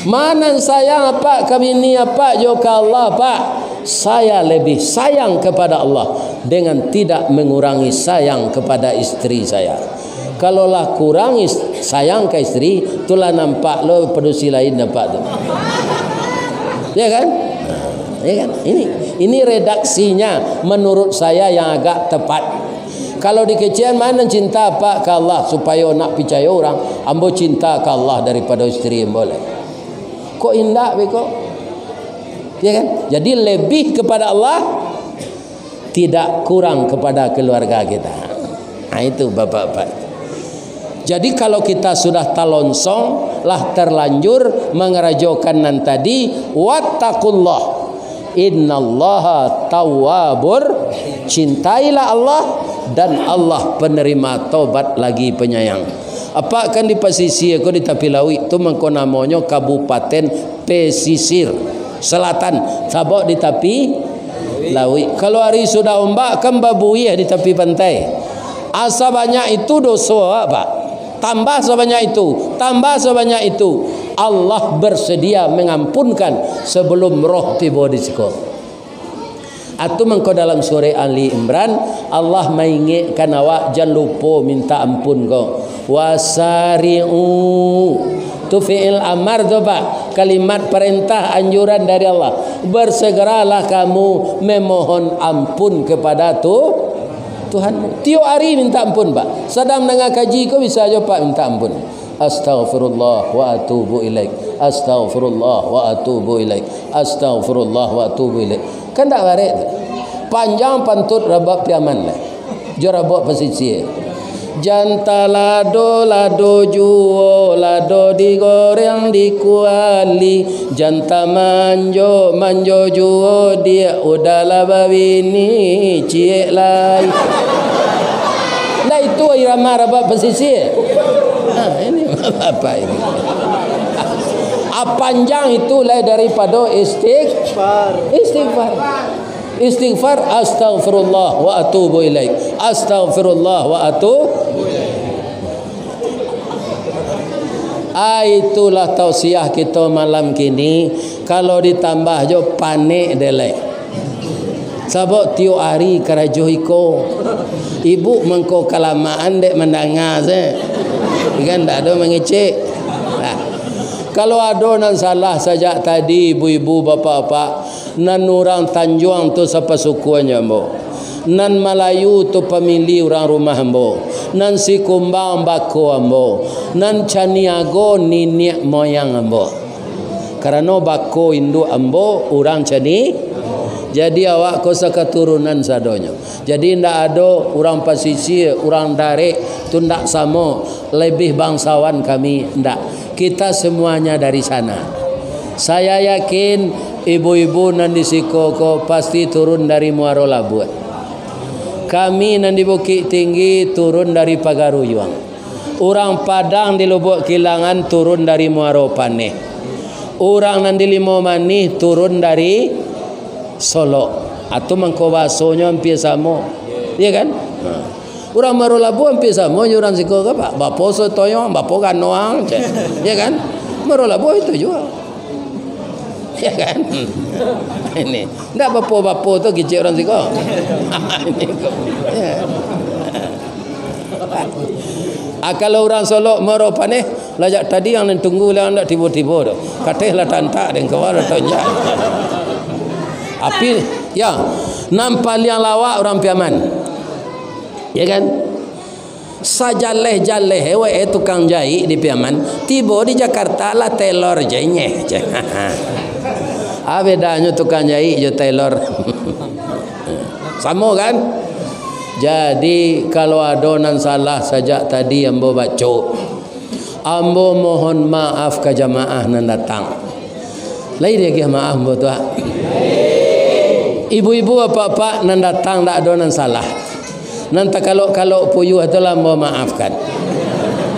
Ma nan sayang apak ka bini apak jo ka Allah, Pak. Saya lebih sayang kepada Allah dengan tidak mengurangi sayang kepada isteri saya. Kalau lah kurang is-, sayang ka isteri, tu lah nampak lo padusi lain nampak tu. Ya kan? Ya kan? Ini, ini redaksinya menurut saya yang agak tepat. Kalau dikecekan, ma nan cinta apak ka Allah, supayo nak picayo urang, ambo cinta ka Allah daripado isteri ambo lai. Kok indak beko? Ya kan? Jadi lebih kepada Allah, tidak kurang kepada keluarga kita. Nah, itu bapak-bapak. Jadi kalau kita sudah talonsong, lah terlanjur mangarajokan nan tadi, wattaqullah. Innallaha tawwabur, cintailah Allah, dan Allah penerima taubat lagi penyayang. Apak kan di pasisia ko di tapi lauik tu mangko namonyo Kabupaten Pesisir Selatan, sabab di tapi lauik. Kalau ari sudah ombak kan babuih di tapi pantai. Asa banyak itu doso, Pak. Tambah sabanyak itu, tambah sabanyak itu. Allah bersedia mengampunkan sebelum roh tibo di siko. Atu mangko dalam surah Ali Imran, Allah maingekkan awak jan lupo minta ampun ko. Wasari'u. Tu fi'il amar tu, Pak. Kalimat perintah anjuran dari Allah. Bersegeralah kamu memohon ampun kepada tu Tuhan. Tiok ari minta ampun, Pak. Sadang nangah kaji ko bisa jo, Pak, minta ampun. Astaghfirullah wa atubu ilaik. Astaghfirullah wa atubu ilaik. Astaghfirullah wa atubu ilaik. Kan dak barek tu. Panjang pantut rabab Piaman lah. Jo rabab pasisia. Jan talado, lado juo, lado digoreng di kuali. Jan tamanjo, manjo juo, diak udah lah babini, ciek lai. Ndak itu irama rabab pasisia? Nah, ini apa ini? Ah, panjang itu lai daripado istig-, istighfar. Istighfar, astaghfirullah wa atubu ilaik. Astaghfirullah wa atubu. Ah, itulah tausiah kito malam kini. Kalau ditambah jo panek dek lai. Sabab tiok ari karajo iko. Ibu mangko kalamaan dek mandanga se. Kan ndak ado mangecek. Nah. Kalau ado nan salah sajak tadi, ibu-ibu, bapak-bapak, nan urang Tanjuang tu sapasukuan jo ambo. Nan Malayu tu pamili urang rumah ambo. Nan Sikumbang bako ambo. Nan Caniago niniak moyang ambo. Karano bako induak ambo urang Cani-, Jadi, awak ko sakaturunan sadonyo. Jadi, ndak ado urang pasisia, urang darek, tu ndak samo, lebih bangsawan kami, ndak. Kita semuanya dari sana. Saya yakin ibu-ibu nan di siko ko pasti turun dari Muaro Labuah. Kami nan di Bukik Tinggi turun dari Pagaruyuang. Urang Padang di Lubuak Kilangan turun dari Muaro Paneh. Urang nan di Limau Manih turun dari Solok. Atau mangko basonyo ampia samo. Iya kan? Nah. Urang Muaro Labuah ampia samo jo urang siko ko, Pak. Bapo sotoyong, bapo ganoang, cek. Iya kan? Muaro Labuah itu juo. Iya kan? Ini. Ndak bapo-bapo tu kicik urang siko. Ini ko. Ya. Ah, kalau urang Solok Muaro Paneh, lah jak tadi yang nan tunggu lah ndak tibo-tibo tu. Kateh lah tantak deng kawan lah tonjak. Tapi, ya, nan paliang lawak urang Piaman. Ya kan? Sajaleh-jaleh wae tukang jaik di Piaman, tibo di Jakarta lah tailor je nyeh. Ah, bedanyo tukang jaik jo tailor. Samo kan? Jadi, kalau ado nan salah sajak tadi ambo baco, ambo mohon maaf ka jamaah nan datang. Lai diagiah maaf ambo tu, ah. Ibu-ibu, apak-apak nan datang, ndak ado nan salah. Nan takalok-kalok puyuah tu lah ambo maafkan.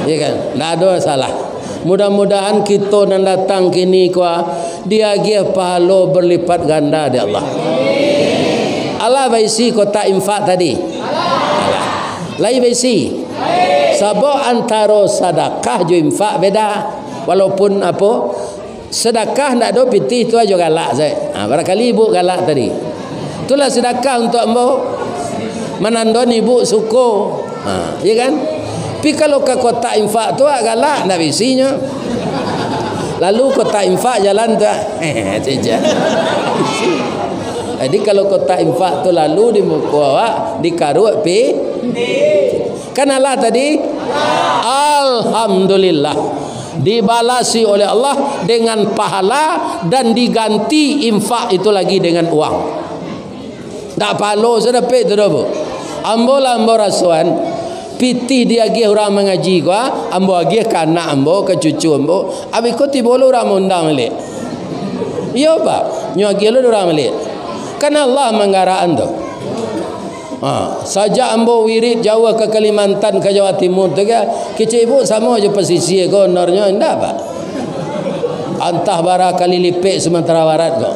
Ya kan? Ndak ado salah. Mudah-mudahan kito nan datang kini ko, ah, diagiah pahalo berlipat ganda dek Allah. Alah baisi kotak infak tadi? Alah. Lai baisi? Sabab antaro sadakah jo infak beda. Walaupun apo, sadakah ndak ado pitih tu ajo galak sae. Ha, barangkali ibu galak tadi. Itulah sadakah untuak ambo. Manandon ibu suko. Ha, iya kan? Tapi kalau ka kotak infak tu, ah, galak, ndak bisinyo. Lalu kotak infak jalan tu, ah. Jadi kalau kotak infak tu lalu di muko awak, dikaruak pi. Kan alah tadi? Alhamdulillah. Dibalasi oleh Allah dengan pahala dan diganti infak itu lagi dengan uang. Ndak pahalo se dapek tu doh, Bu. Ambo lah ambo rasoan, pitih diagiah urang mangaji ko, ah, ambo agiah ka anak ambo, ka cucu ambo. Abih ko tibo lo urang maundang baliak. Iyo, Pak. Nyo agiah lo urang baliak. Kan Allah manggarakan tu. Ha, sajak ambo wirid jauah ka Kalimantan, ka Jawa Timur tu, ka, kecek ibu samo jo pasisia ko honornyo, indak, Pak? Antah bara kali lipek Sumatera Barat ko.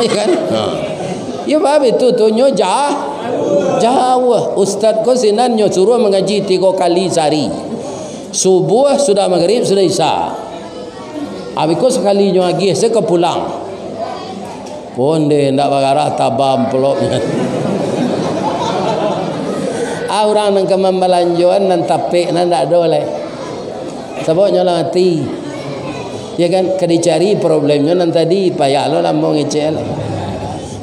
Iya kan? Ha. Iyo, Pak, itu tu nyo ja-, jauah. Ustaz ko sinan nyo suruah mangaji tigo kali sahari. Subuah, sudah magrib, sudah isya. Abih ko sakali nyo agiah, se ka pulang. Onde ndak bagarah taba amplopnyo. Ah, urang nan ka mambalanjoan nan tapek nan ndak ado lai. Sabab nyo lah mati. Ya kan, ka dicari problemnyo nan tadi, payah lo lamo ngecek lai.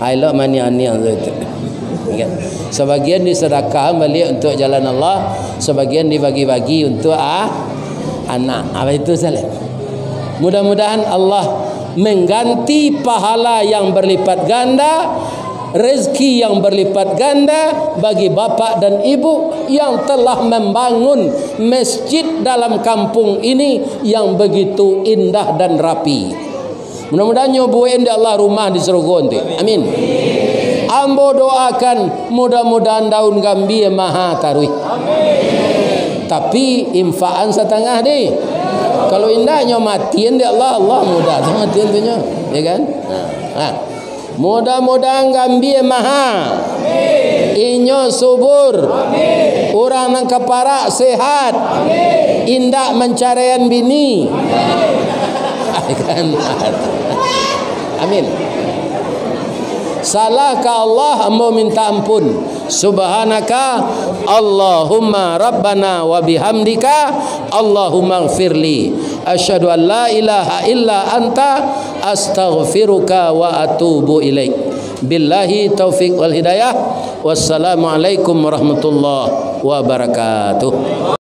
Ah, elok maniang-niang tu itu. Ya kan? Sabagian disedekahkan baliak untuak jalan Allah, sabagian dibagi-bagi untuak, ah, anak. Apa itu salah? Mudah-mudahan Allah mengganti pahala yang berlipat ganda, rezeki yang berlipat ganda bagi bapak dan ibu yang telah membangun masjid dalam kampung ini yang begitu indah dan rapi. Mudah-mudahan nyo buek dek Allah rumah di sarugo tu. Amin. Ambo doakan mudah-mudahan daun gambia maha taruih. Tapi infakan satangah deh. Kalau indak nyo matian dek Allah, Allah mudah tu matian tu nyo. Ya kan? Ha. Ha. Mudah-mudahan gambia maha. Inyo subur. Urang nan kaparak sehat. Indak mancaraian bini. Amin. Salah ka Allah, ambo minta ampun. Subhanaka Allahumma Rabbana wa bihamdika, Allahumma gfirli. Asyhadu an la ilaha illa anta, astaghfiruka wa atubu ilaik. Billahi taufik wal hidayah. Wassalamualaikum warahmatullahi wabarakatuh.